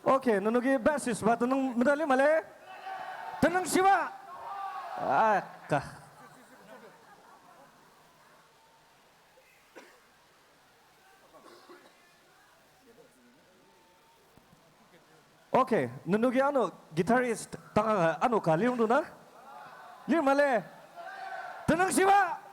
Okay, nenoki bassist ba tenüng meda lima le? Tenüngshiba? Aka. Okay, nenoki ano guitarist tanga ano ka lir nung na? Lir male? Tenüngshiba!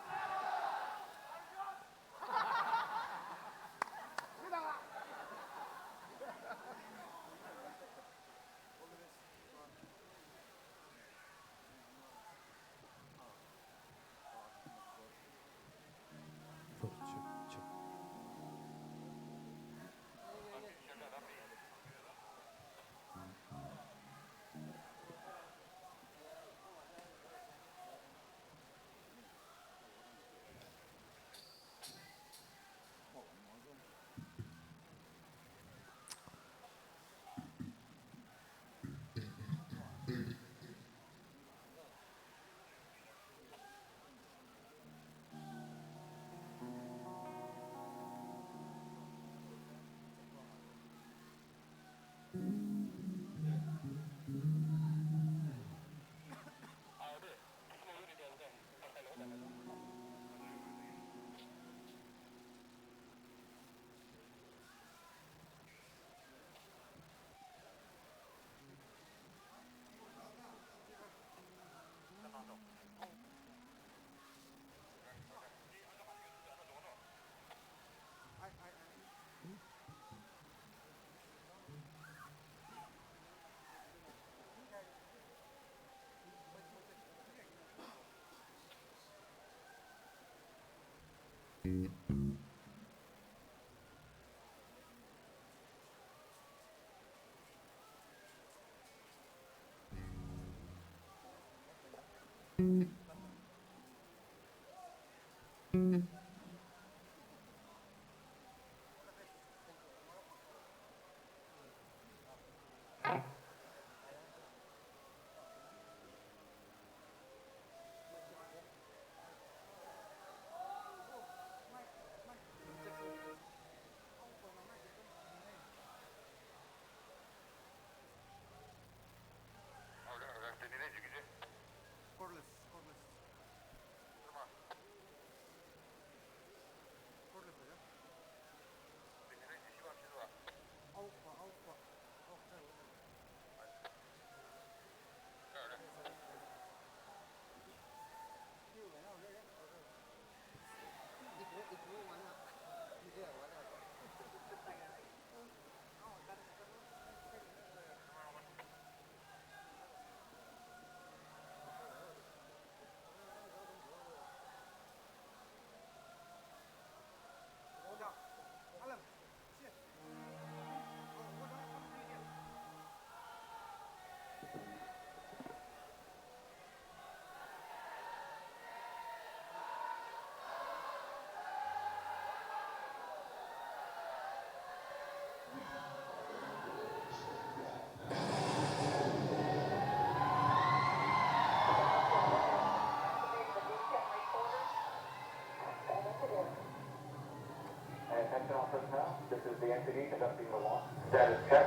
Attention all personnel, this is the N P D conducting the launch. Status check.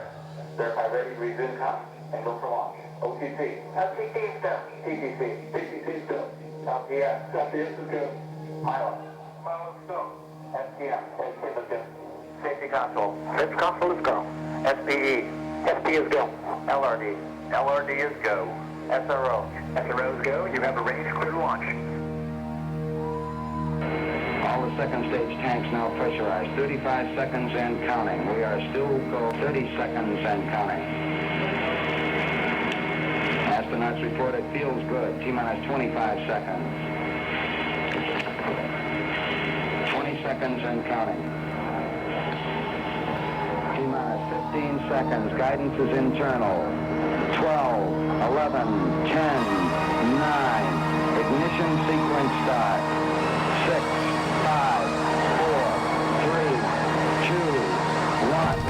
Verify ready, resume com, and go for launch. O T C. O T C is go. T T C. T T C is go. L T S. L T S is go. Pilot. Pilot is go. S T M. S T M is go. Safety console. Safety console is go. S P E. S P E is go. L R D. L R D is go. S R O. S R O is go. You have a range clear to launch. All the second stage tanks now pressurized. Thirty-five seconds and counting. We are still go thirty seconds and counting. Astronauts report it feels good. T minus twenty-five seconds. Twenty seconds and counting. T minus fifteen seconds. Guidance is internal. Twelve, eleven, ten, nine. Ignition sequence start. Six, five, four, three, two, one.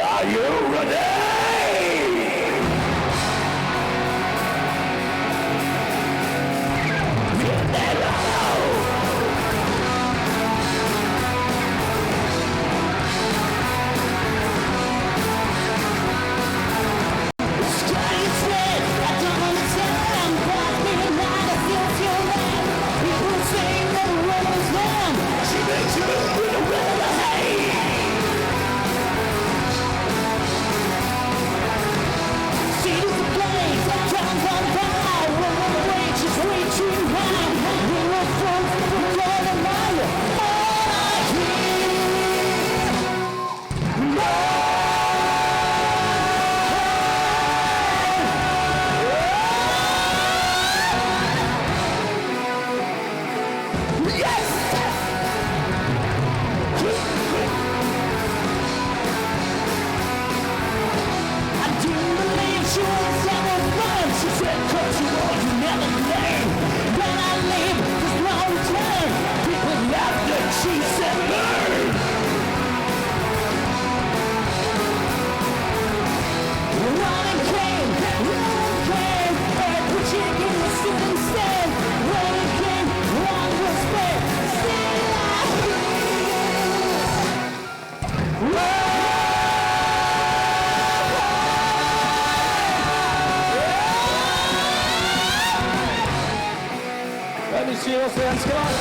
Are you ready? Yes! I didn't believe she was ever born. She said, "Come to world, you never learn." When I leave, there's no return. People laughed and she said, "Learn." One came, one came, every chicken was sitting still. When it came, one was there, still I feel. Let me see your hands, come on.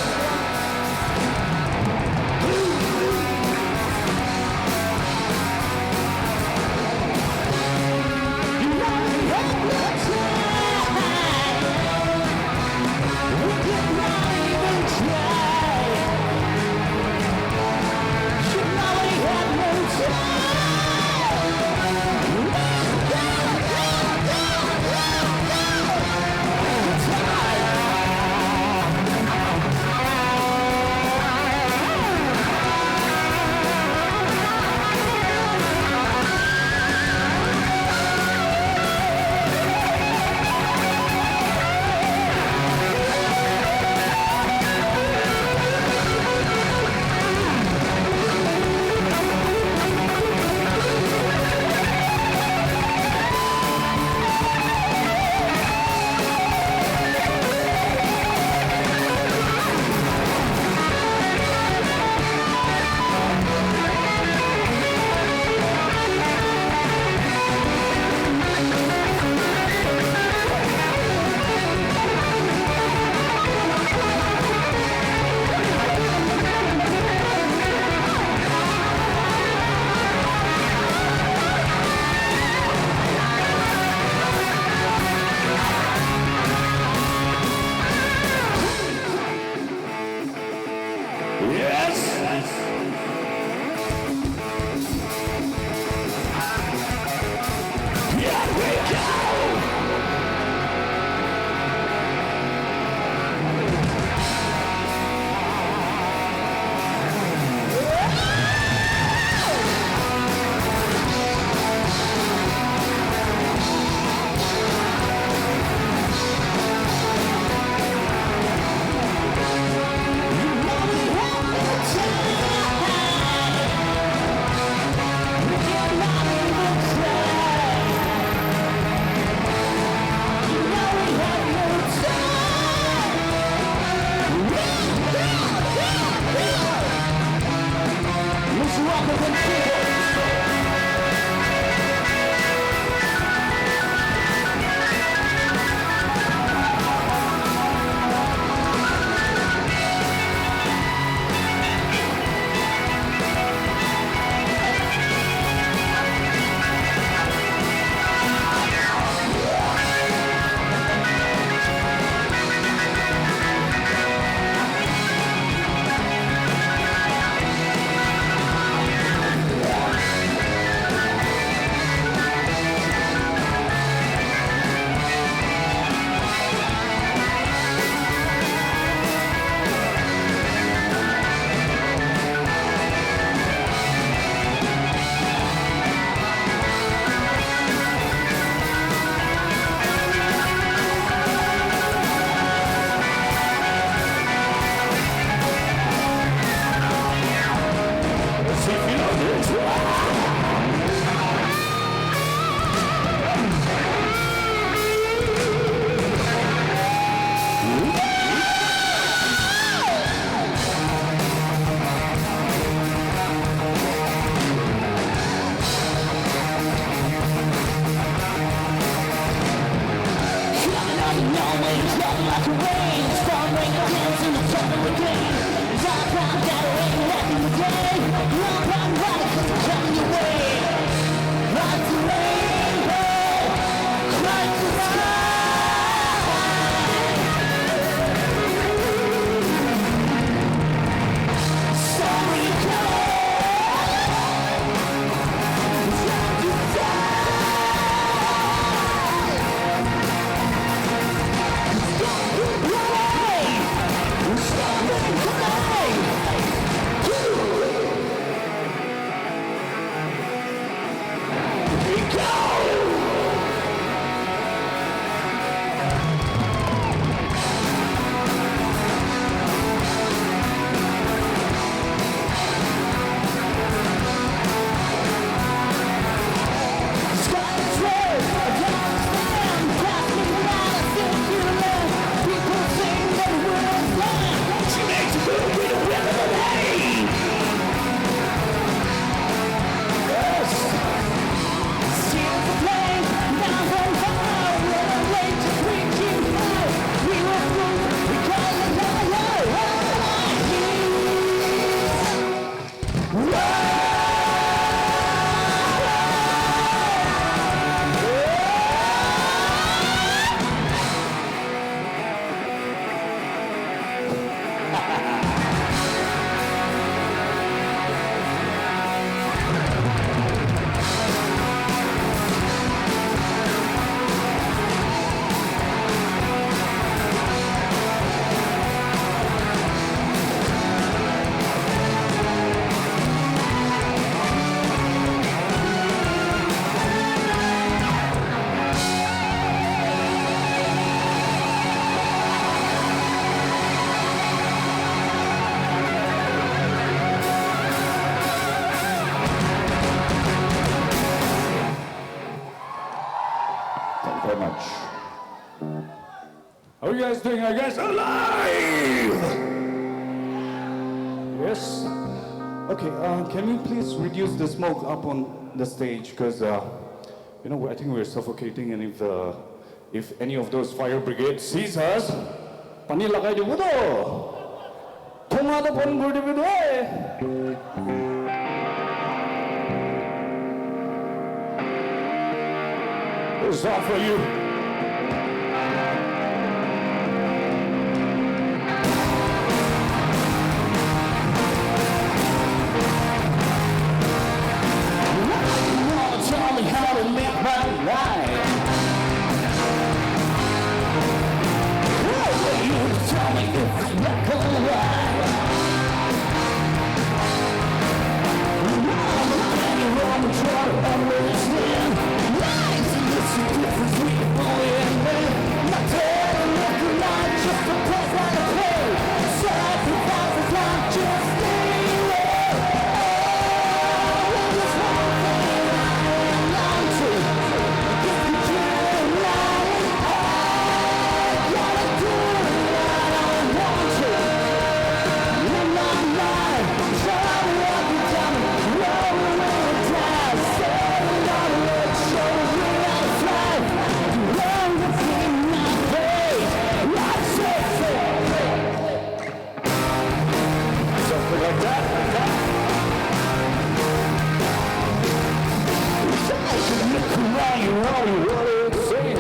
Thank you very much. How are you guys doing? Are you guys alive? Yes? Okay, uh, can we please reduce the smoke up on the stage? 'Cause, uh, you know, I think we're suffocating, and if, uh, if any of those fire brigade sees us, pani lagai dibo to. Tonga to pon kuri dibi do, eh. It's all for you. Tell me how to make my life. What will you tell me if it's black or white? Mama, can you run and try to understand? Life is a difference between boy and man. Not telling every lie, just a place that I play. Sacrifices, not just stay away. Something like that. It's like you cry, you wanna, you wanna sing.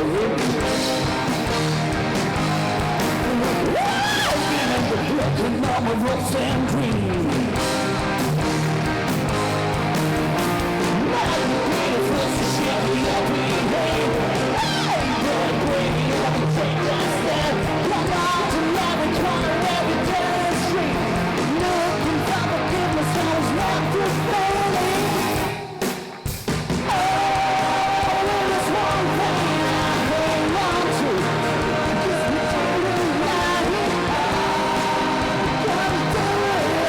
I've been in the broken arm of lost and dream. Now you pay the price to share the everyday. Hey, boy, baby, let me take that step. Come on, to every corner, every turn and street. Looking for forgiveness, I was not too failing. Oh, there's one thing I hold on to. Just pretending that it, I gotta do it.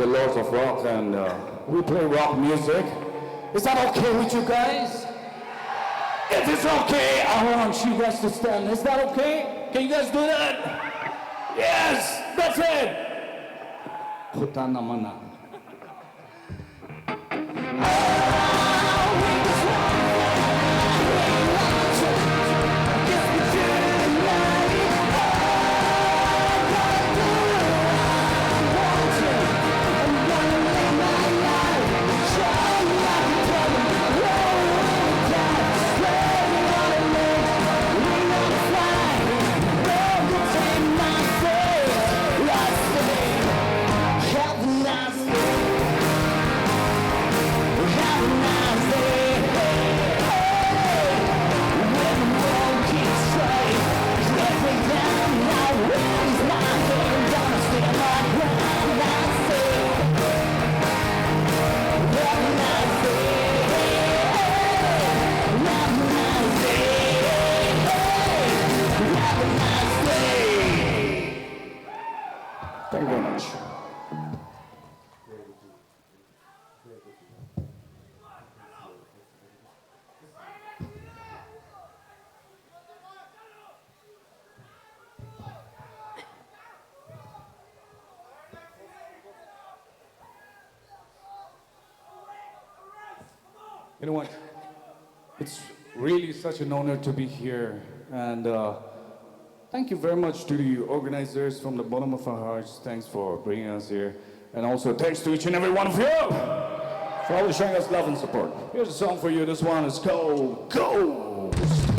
The Lords of Rock, and, uh, we play rock music. Is that okay with you guys? If it's okay, I want you guys to stand. Is that okay? Can you guys do that? Yes, that's it. Kota namana. Thank you very much. You know what? It's really such an honor to be here, and, uh, thank you very much to the organizers from the bottom of our hearts. Thanks for bringing us here, and also thanks to each and every one of you for always showing us love and support. Here's a song for you. This one is called Ghost.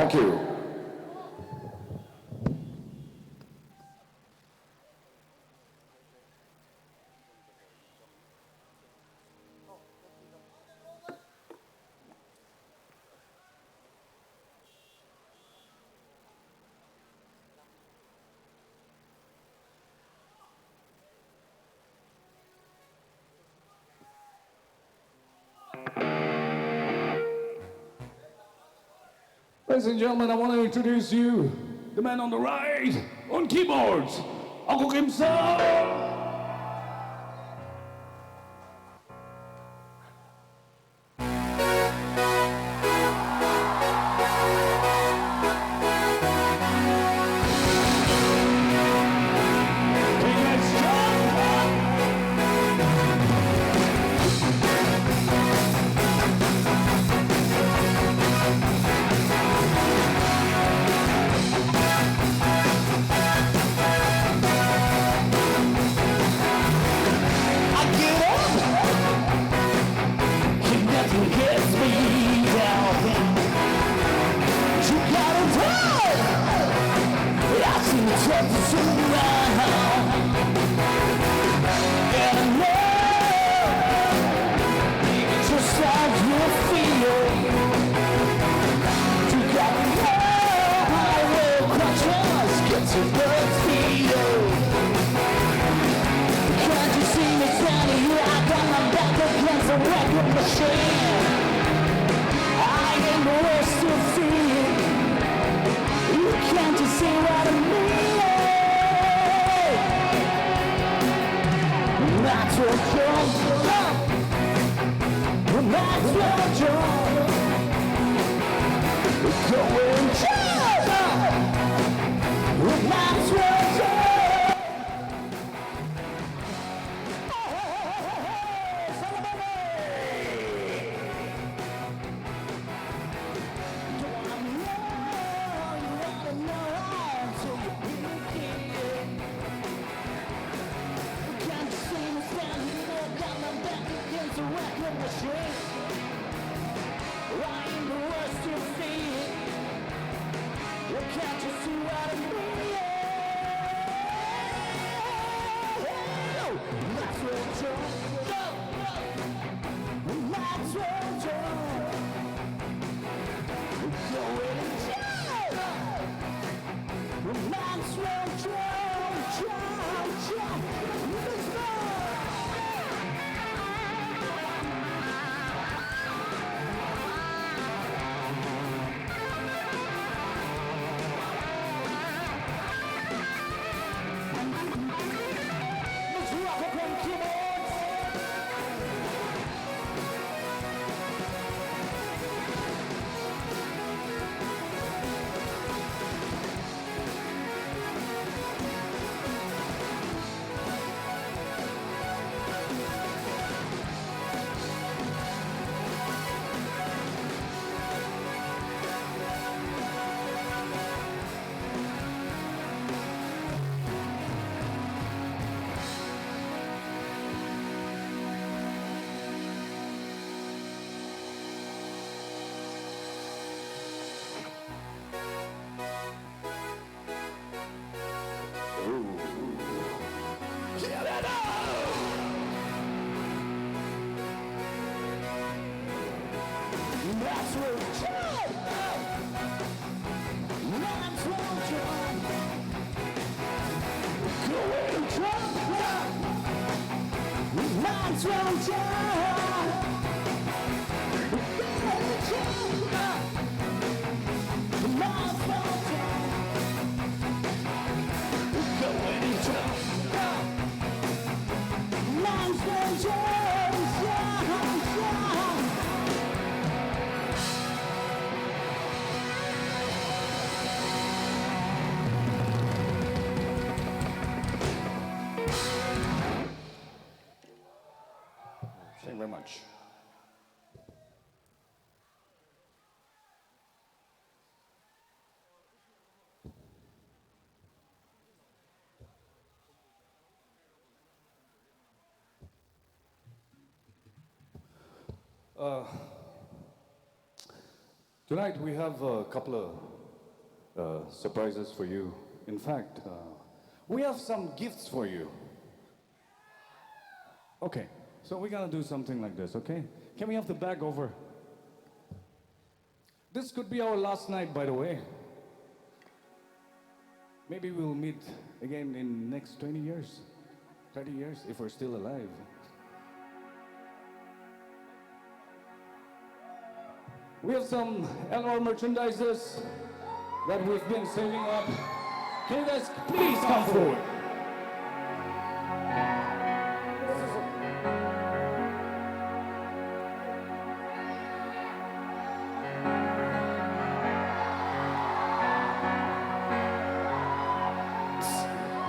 Thank you. Ladies and gentlemen, I want to introduce you the man on the right on keyboards, Ako Kimsa. I get up. Nothing gets me down. You gotta run. I see the troubles around. And I know just how you feel. You got no higher crutches, get to work for you. Can't you see me standing here? I got my back against the wrecking machine. I ain't worth to see. You can't you see what I mean? Maxwell Jones. Maxwell Jones. Going down. Maxwell Jones. Thank you very much. Uh, tonight we have a couple of uh, surprises for you. In fact, uh, we have some gifts for you. Okay, so we're gonna do something like this, okay? Can we have the bag over? This could be our last night, by the way. Maybe we'll meet again in next twenty years, thirty years, if we're still alive. We have some annual merchandises that we've been saving up. Can you guys please come forward?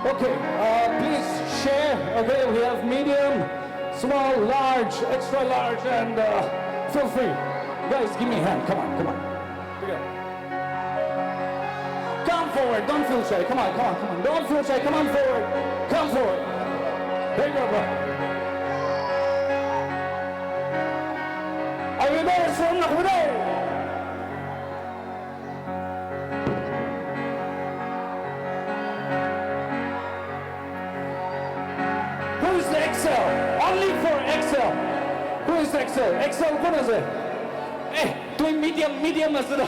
Okay, uh, please share. Okay, we have medium, small, large, extra large, and, uh, feel free. Guys, give me a hand. Come on, come on. Here we go. Come forward. Don't feel shy. Come on, come on, come on. Don't feel shy. Come on forward. Come forward. There you go, bro. Are you there? From over there. Who is the X L? Only for X L. Who is X L? X L, who is it? Eh, doing medium, medium as well.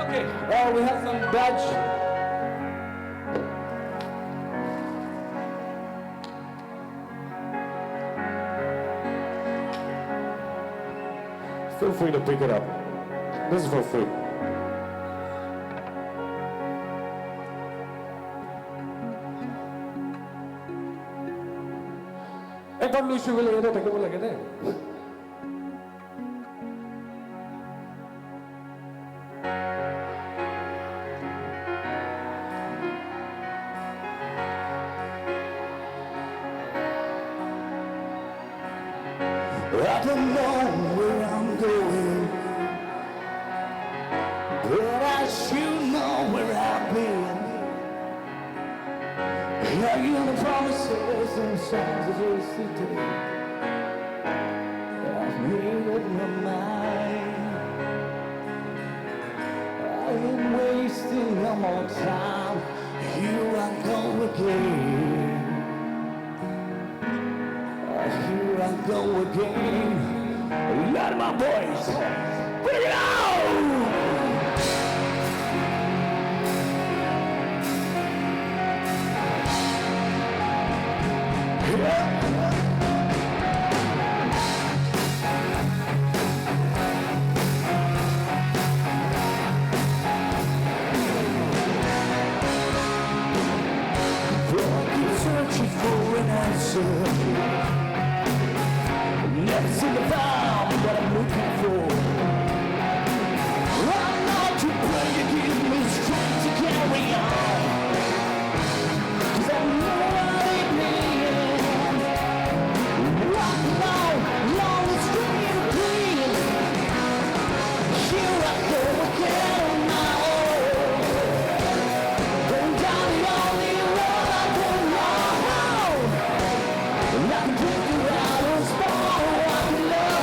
Okay, uh, we have some badge. Feel free to pick it up. This is for free. Ekbar lushi bole yada tako lage de. I don't know where I'm going, but I sure know where I've been. I hear the promises and signs of yesterday. I've made up my mind. I ain't wasting no more time. Here I go again. Here I go again. Loud my voice. Bring it out! I've been searching for an answer. Never seen the bomb that I'm looking for. I'm not to pray to give me strength to carry on. 'Cause I know what it means. Walk now, long straight and clean. Here I go again on my own. Going down the only road I can know. Like a drifter out on spot, I can know.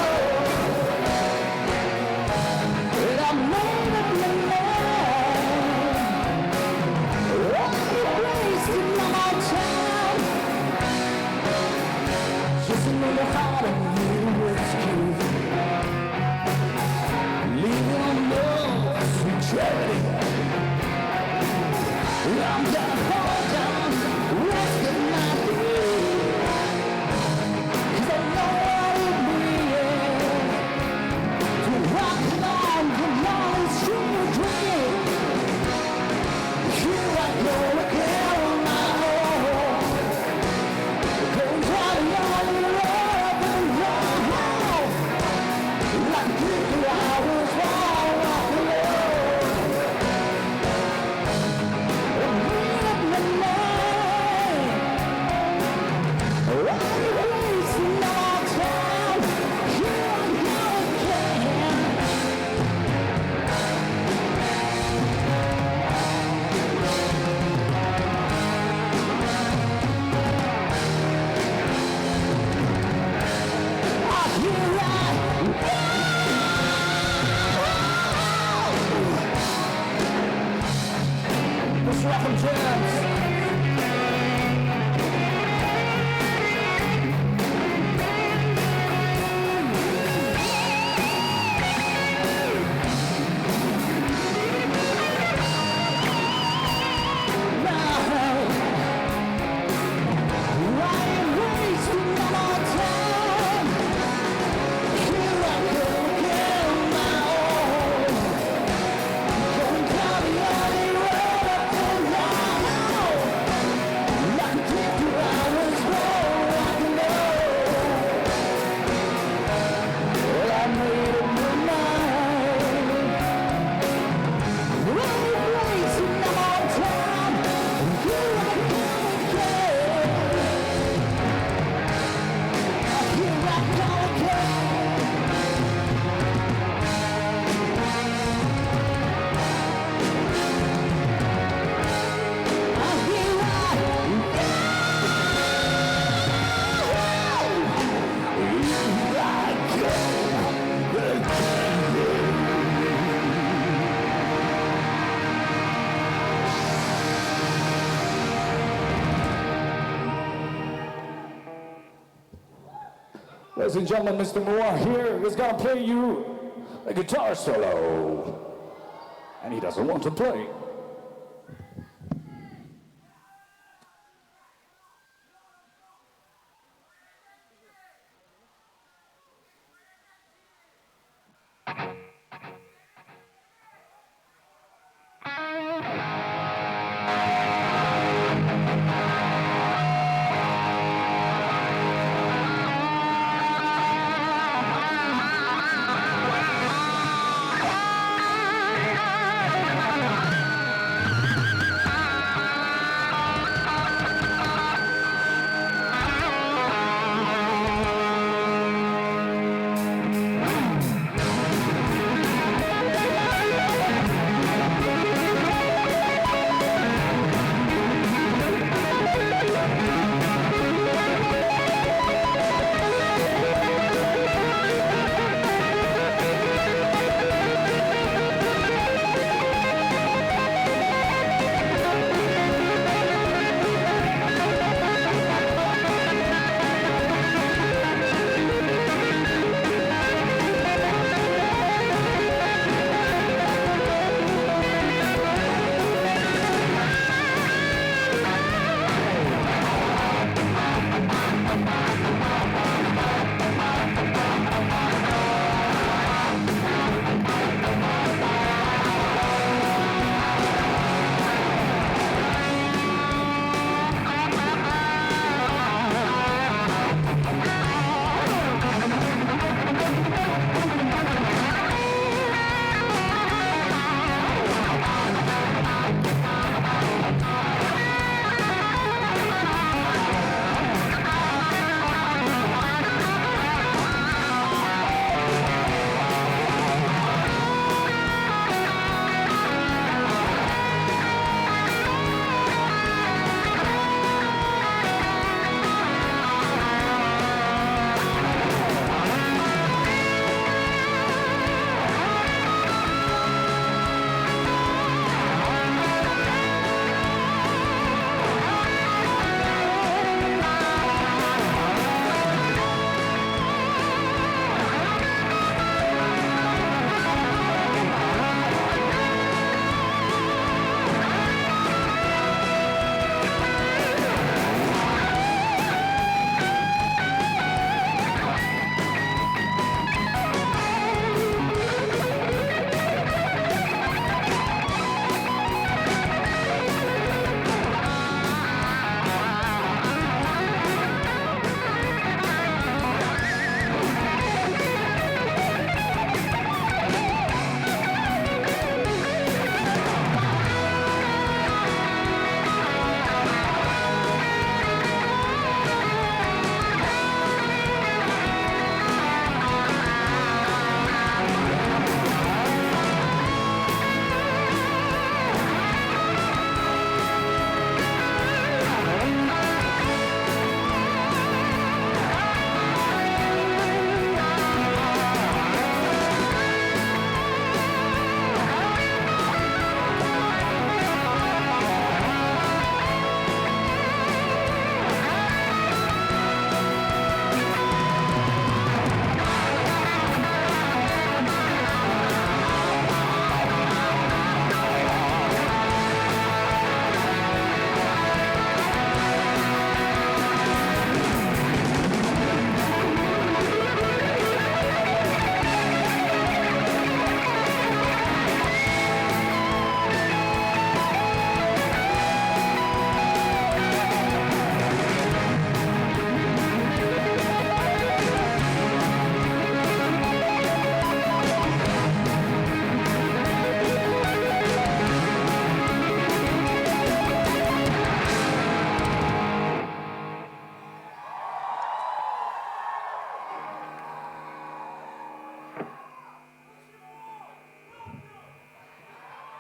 Ladies and gentlemen, Mister Moa here is gonna play you a guitar solo. And he doesn't want to play.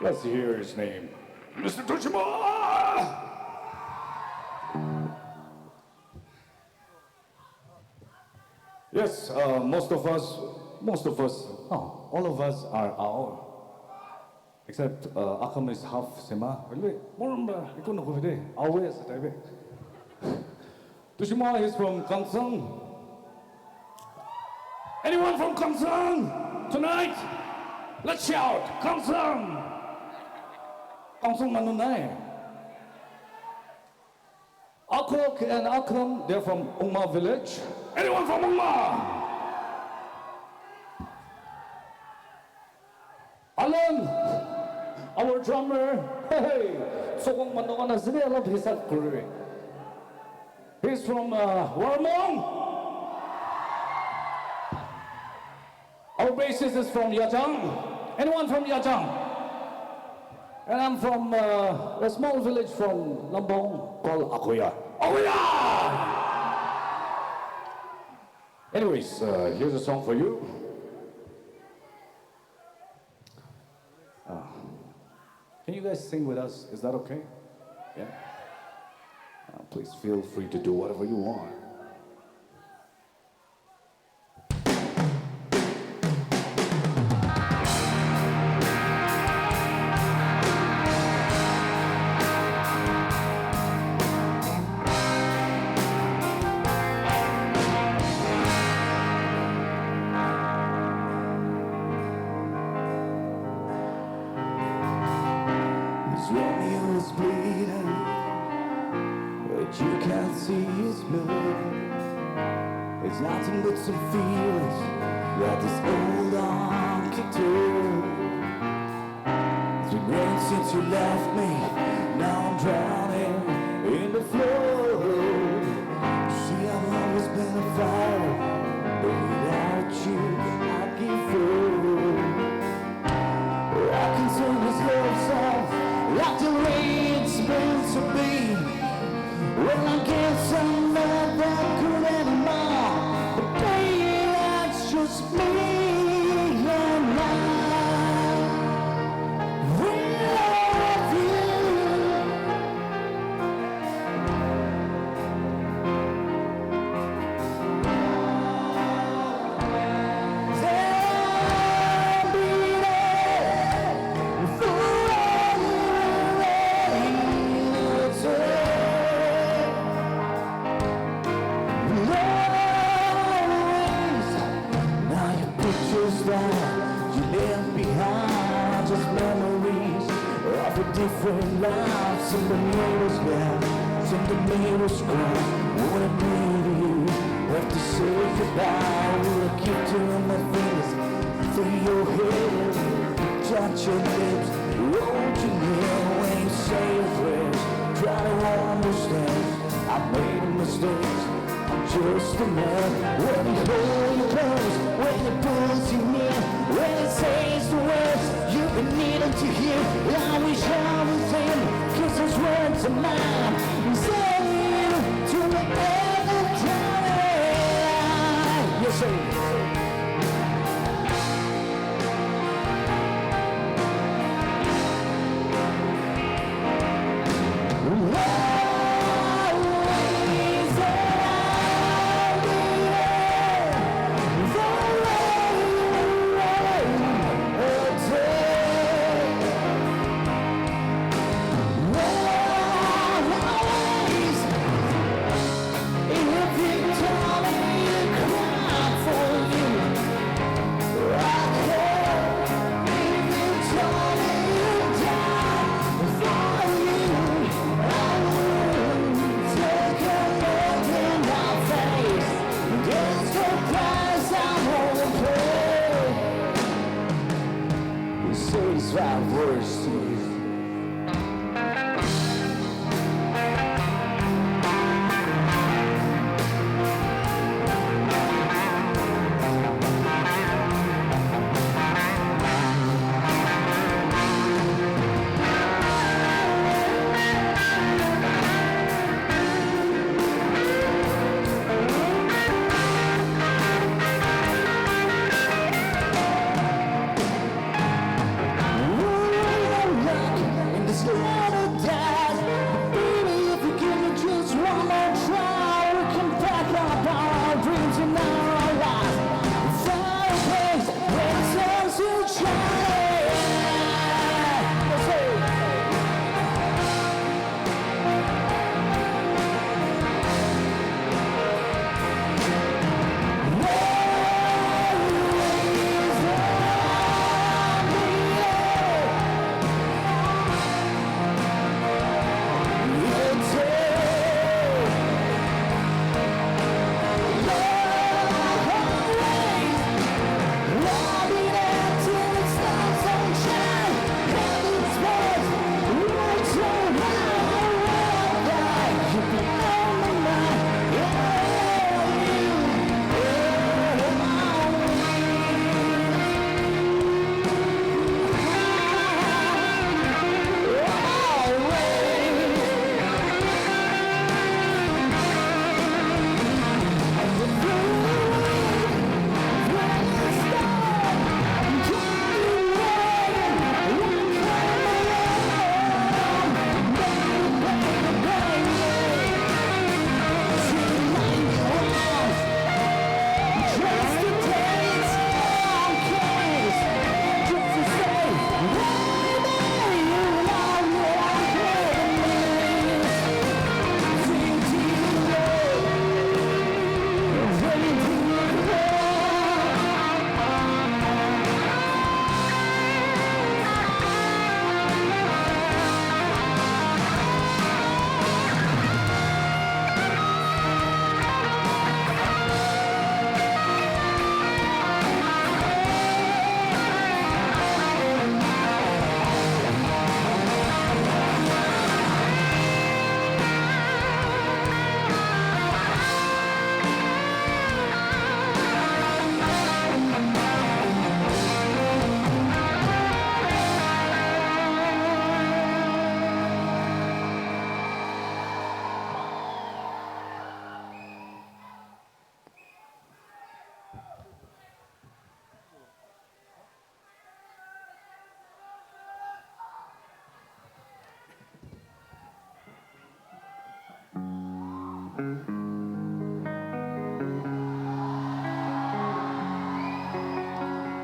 Let's hear his name. Mister Toshima! Yes, uh, most of us, most of us, no, all of us are Ao. Except, uh, Akam is half Sema. Really? Moremba, ikon nokuvide, Ao is a type. Toshima is from Kangsang. Anyone from Kangsang tonight? Let's shout, Kangsang! Kangsang manunai. Akok and Akham, they're from Ungma village. Anyone from Ungma? Alan, our drummer, hey, hey, sokong manung ana zine alab hisap kuri. He's from, uh, Warmong. Our bassist is from Yajang. Anyone from Yajang? And I'm from, uh, a small village from Lambong called Akoya. Akoya! Anyways, uh, here's a song for you. Uh, can you guys sing with us? Is that okay? Yeah? Uh, please feel free to do whatever you want. This Romeo is bleeding, but you can't see his blood. It's nothing but some feelings that this old arm kicked through. It's been rain since you left me, now I'm drowning in the flood. See, I've always been a fighter, but without you, I'd give up. I can sing this love song like the way it's meant to be. When I get some love that could end my, but baby, that's just me and I. We love you. Pictures that you left behind, just memories of a different life. Some of me was bad, some of me was crying. What I made you have to say goodbye. Would I keep doing my fingers through your hair, touch your lips, hold you near when you say your prayers. Try to understand, I made a mistake. I'm just a man. When you hold your close, when you pulls you near, when it says the words you've been needing to hear, I wish I was there, 'cause those words are mine. Say to me every time. Yes, sir.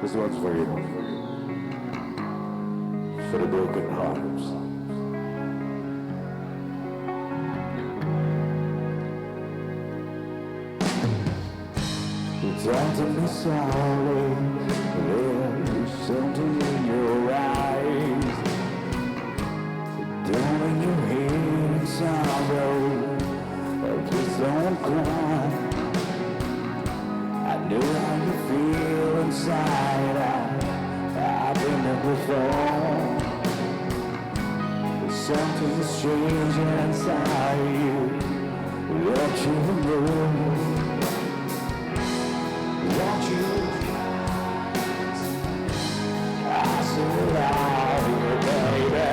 This one's for you. For the broken hearts. Don't miss out, there's something in your eyes. Don't hang your head in sorrow, oh, please don't cry. I know how you feel inside, I, I've been there before. Something's changing inside you. Don't you know? Don't you? I still love you, baby.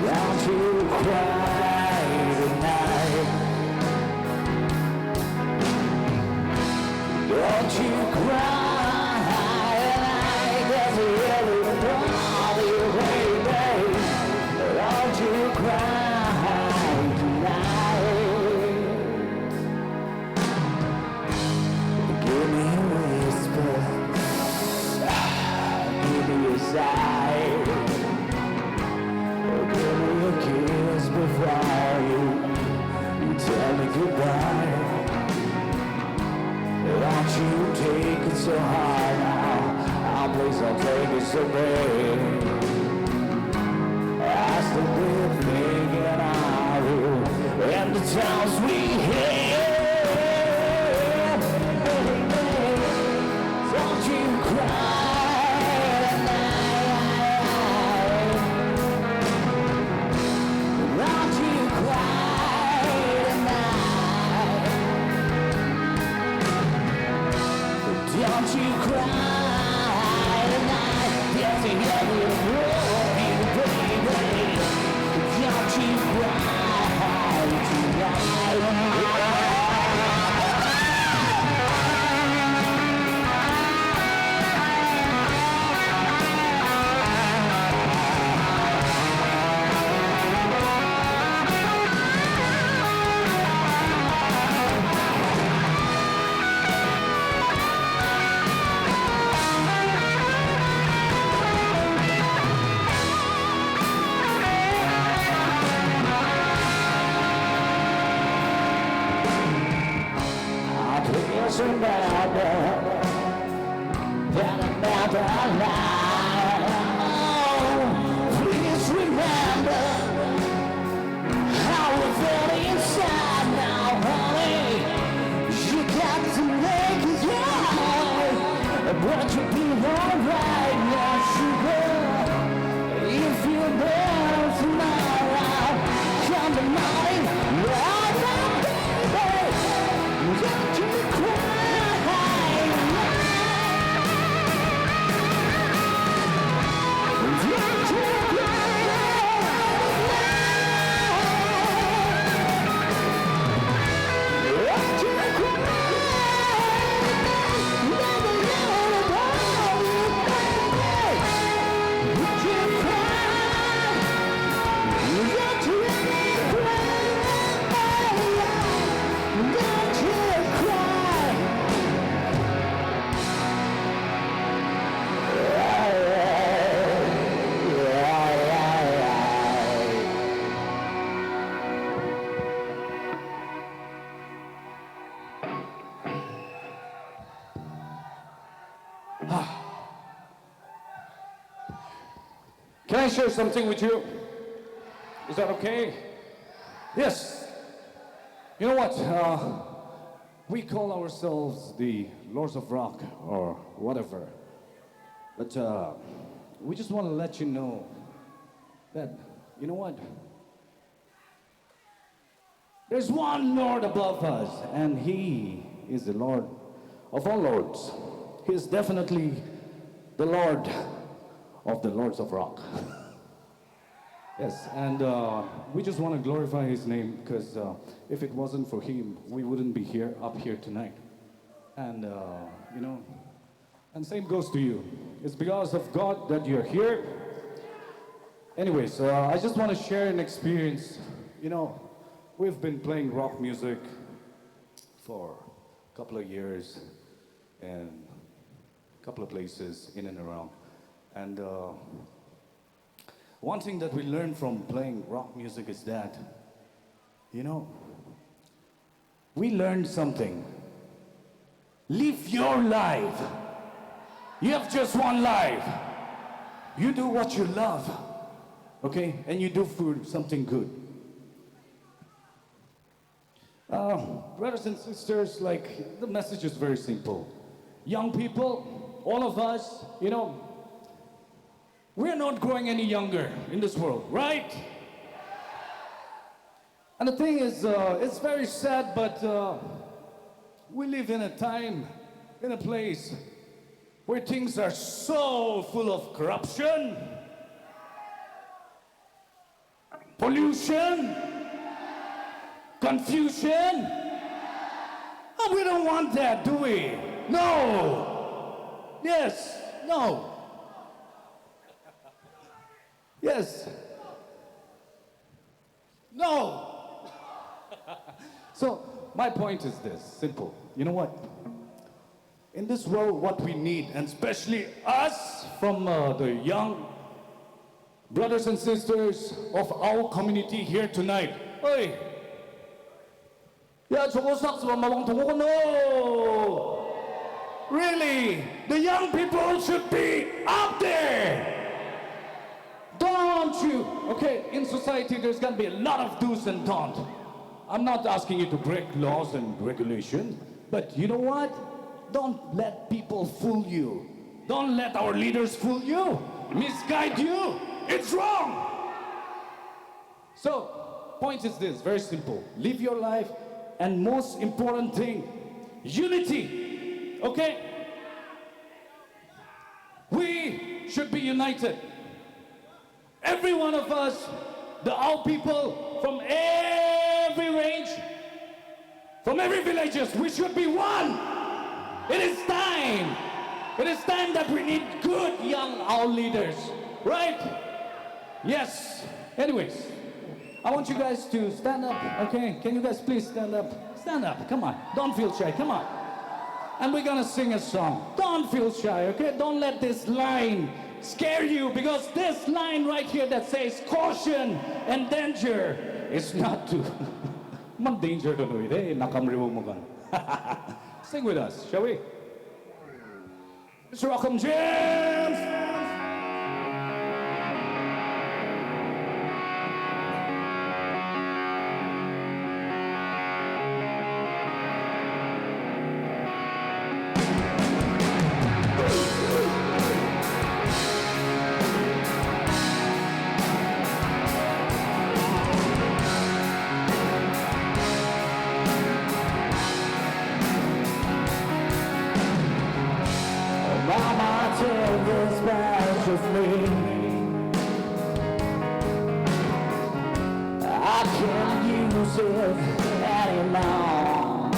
Don't you cry tonight. Don't you cry tonight. There's a healing for you, baby. Don't you cry tonight. Give me a whisper, give me a sigh, give me a kiss before you, you tell me goodbye. Don't you take it so hard now. Oh, please don't take it so bad. I still been thinking of you and the times we had, baby. Don't you cry tonight. Don't you cry tonight. Don't you cry tonight. There's a heaven for you, baby. Don't you cry tonight. Please remember that I'm not alive. Oh, please remember how I feel inside now, honey. You got to make it, yeah. But you'll be alright, yeah, sugar. If you dance my life, come to mine, love, baby, don't you cry. Don't you cry. Can I share something with you? Is that okay? Yes. You know what? Uh, we call ourselves the Lords of Rock or whatever. But uh, we just want to let you know that, you know what? There's one Lord above us, and He is the Lord of all lords. He is definitely the Lord of the Lords of Rock. Yes, and uh, we just want to glorify His name, because uh, if it wasn't for Him, we wouldn't be here, up here tonight. And, uh, you know, and same goes to you. It's because of God that you're here. Anyways, uh, I just want to share an experience. You know, We've been playing rock music for a couple of years in a couple of places in and around. And uh, one thing that we learned from playing rock music is that, you know, we learned something. Live your life. You have just one life. You do what you love, okay? And you do for something good. Uh, brothers and sisters, like, the message is very simple. Young people, all of us, you know, we're not growing any younger in this world, right? And the thing is, uh, it's very sad, but uh, we live in a time, in a place where things are so full of corruption, pollution, confusion. And we don't want that, do we? No. Yes. No. Yes. No. So, my point is this, simple. You know what? In this world, what we need, and especially us from uh, the young brothers and sisters of our community here tonight. Oi! Ya, joko saktsüba mapang tongo kono. Really, the young people should be up there. Don't you? Okay, in society, there's gonna be a lot of do's and don'ts. I'm not asking you to break laws and regulation, but you know what? Don't let people fool you. Don't let our leaders fool you, misguide you. It's wrong. So, point is this, very simple. Live your life, and most important thing, unity. Okay? We should be united. Every one of us, the Ao people from every range, from every villages, we should be one. It is time. It is time that we need good young Ao leaders, right? Yes. Anyways, I want you guys to stand up, okay? Can you guys please stand up? Stand up, come on. Don't feel shy, come on. And we're gonna sing a song. Don't feel shy, okay? Don't let this line scare you, because this line right here that says caution and danger is not to. Man danger to know it, eh? Nakam ribo mokan. Sing with us, shall we? Mister Malcolm James! Mama, take this badge of me. I can't use it anymore.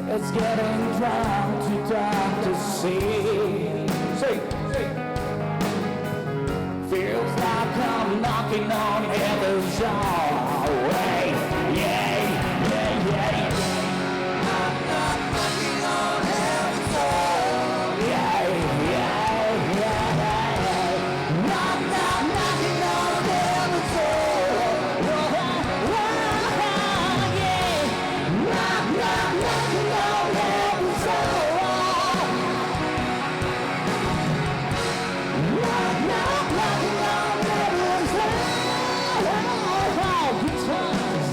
It's getting dark, too dark to see. Say, say. Feels like I'm knocking on heaven's door. Hey, yeah, yeah, yeah. Knock, knock, knocking on heaven's door. Yeah, yeah, yeah, yeah. Knock, knock, knocking on heaven's door. Oh, oh, oh, yeah. Knock, knock, knocking on heaven's door. Knock, knock, knocking on heaven's door. Good times.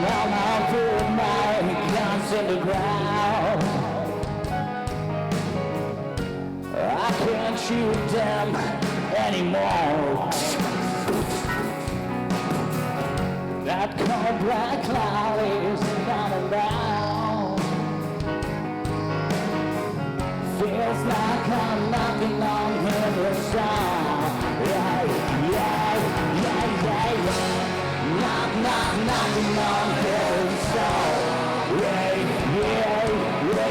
Now I put my guns in the ground. I can't shoot them anymore. That Cold black cloud is coming down. Feels like I'm knocking on heaven's door. Yeah, yeah, yeah, yeah, yeah. Knock, knock, knocking on heaven's door. Yeah, yeah, yeah, yeah.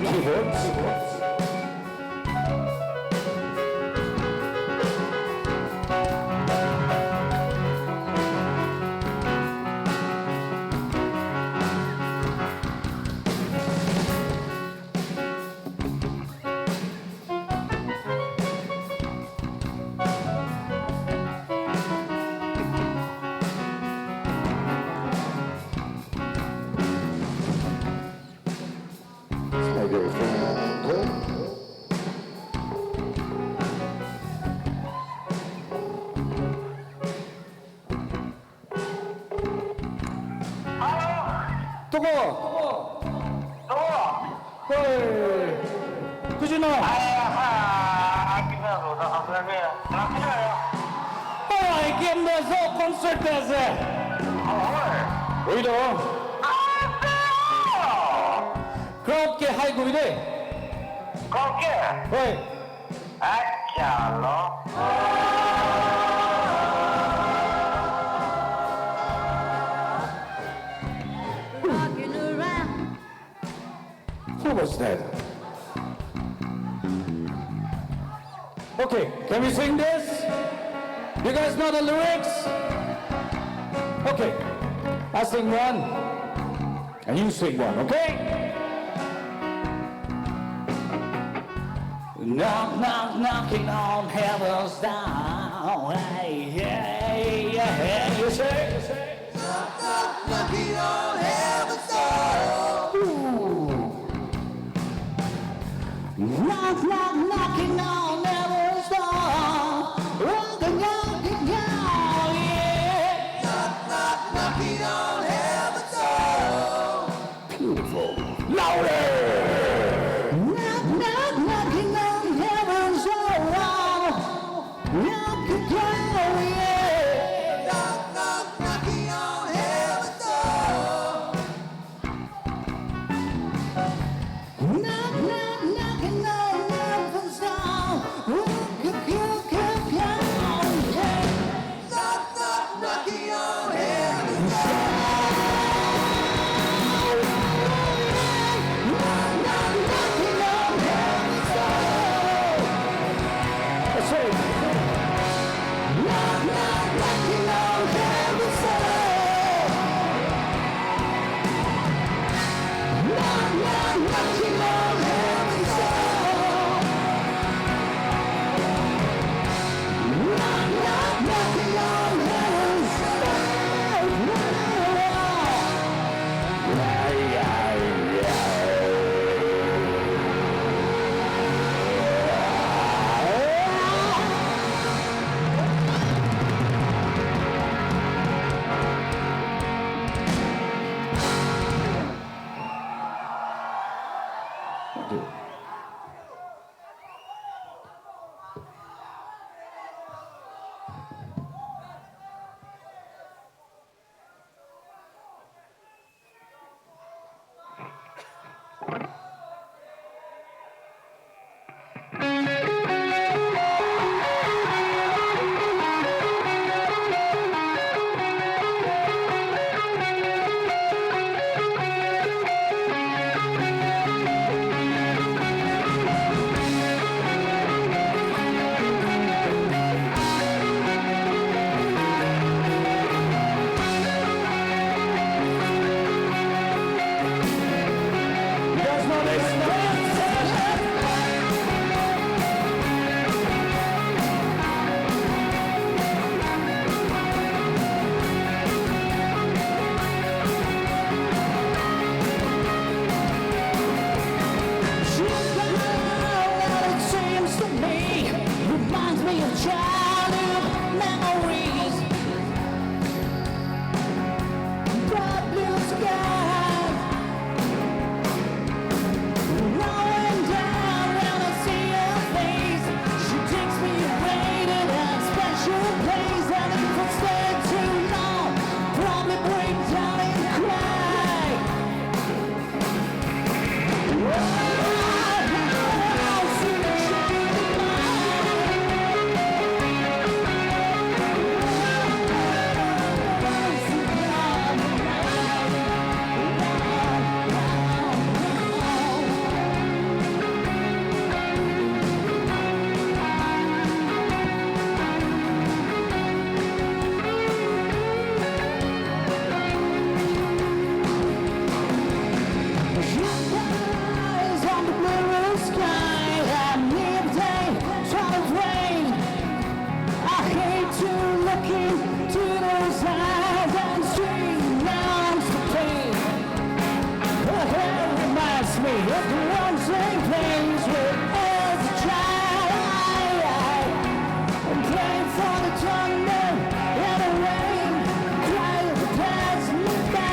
Keyboards. Toko. Toko. Hoi. Kujina. Aya, akina lo da hamla ne. Nakina ya. Aya, ikem da so concert da se. Hoi. Hoi do. Crowd ke hai gui de. Crowd ke? Hoi. Acha lo. Who was that? Okay, can we sing this? You guys know the lyrics? Okay, I sing one. And you sing one, okay? Knock, knock, knocking on heaven's door. Hey, hey, yeah, hey, you say? Knock, knock, knocking on heaven's door. Ooh. Knock, knock, knocking on heaven's door. Rock and roll, yeah. Knock, knock, knocking on heaven's door. Beautiful. Louder. Knock, knock, knocking on heaven's door. Knock it down, yeah. Knock, knock, knocking on heaven's door. The ones playing games with as a child. Playing for the thunder and the rain. Cry of the past me by.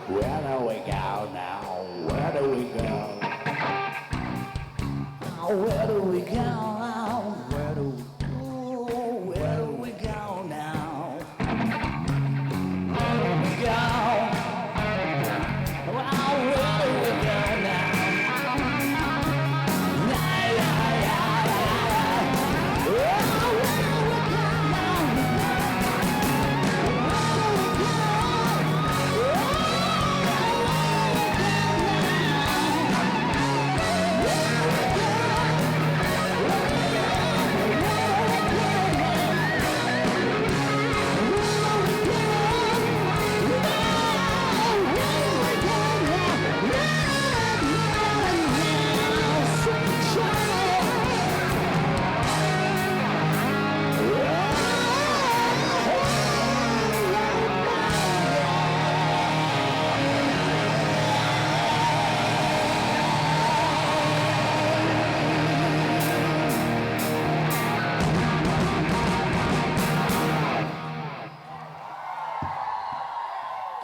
Where do we go now? Where do we go? Where do we go now? Where do we go? Where do we go now? Where do we go? Where do we go now?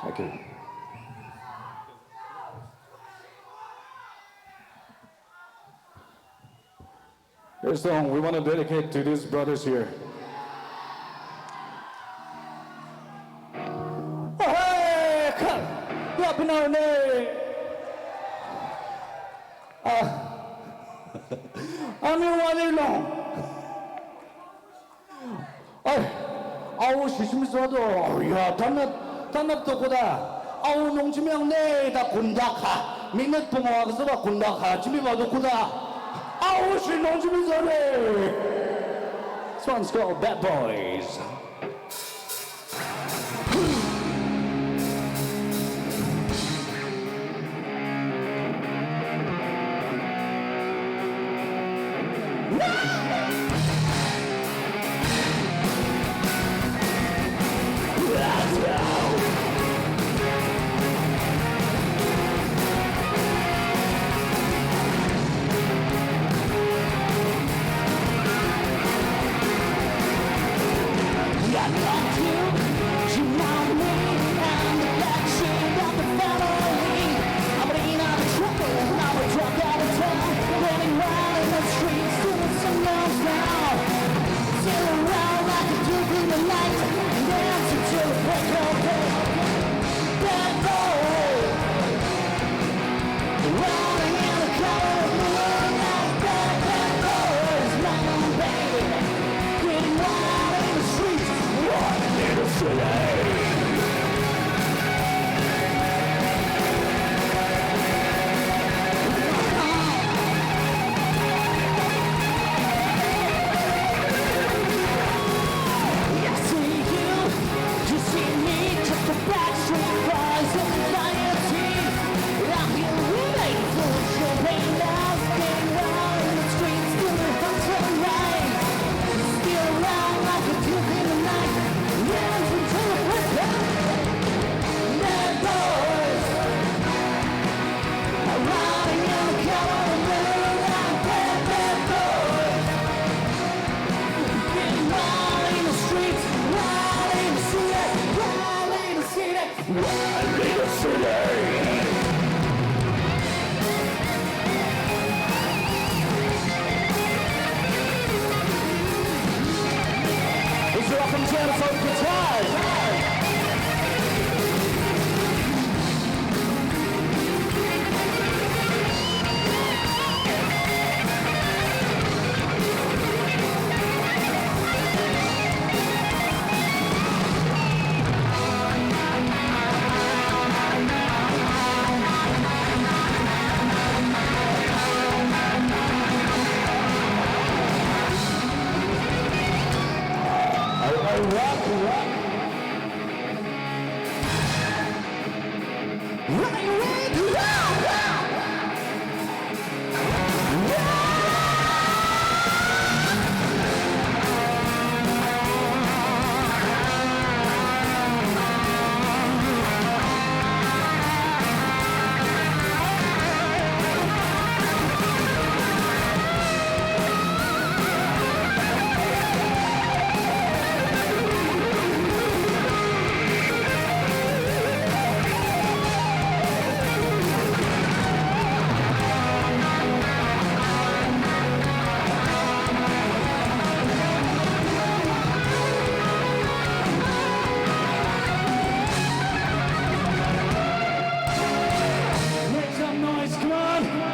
Thank you. This song we want to dedicate to these brothers here. Hey, come. Ya, bina ne. Ah. Ami wali long. Ai, Ao shishimisa do, ya, tanap, tanap to koda. Ao nung jimyang ne ta kunda ka. Minute pungu agütsüba kunda ka, jimiba do koda. Ao shi nung jimisa re. This one's called Bad Boys. Please welcome Jennifer Kutai. Make some noise, come on!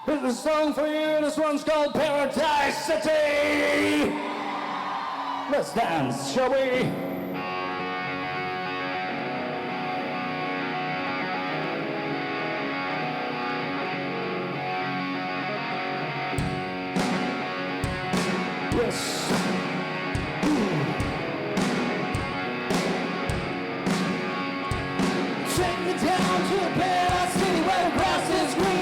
Here's a song for you. This one's called Paradise City. Let's dance, shall we? Yes. Take me down to a paradise city where the grass is green.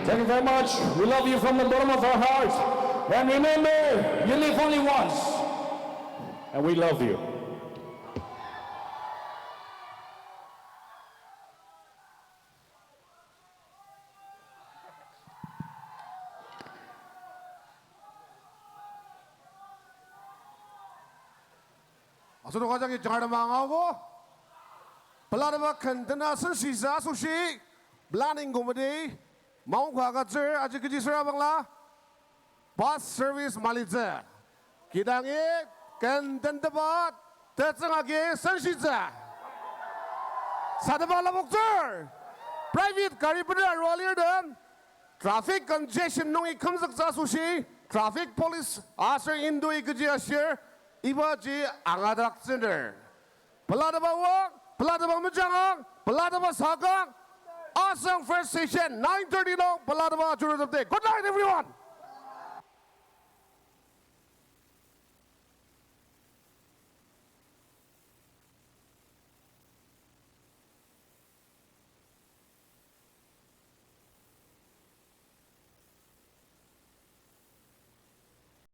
Thank you very much. We love you from the bottom of our heart. And remember, you live only once. And we love you. Asenok ajaki jangar tema angaogo. Pelateba ken tena senshitsü asoshi, planning committee, maongka agütsür aji kechi süra bangla, bus service malitsü. Kidangi ken tenteba tetsüng agi senshitsü. Satema lapoktsür. Private gari bener arua lir den, traffic congestion nungi kümzüktsü asoshi, traffic police aser indoi kechi ashir, ibaji angadaktsüner. Pelateba wak, pelateba mejanga, pelateba saka, asüng first session nine thirty nung pelateba jurutepdi. Good night, everyone.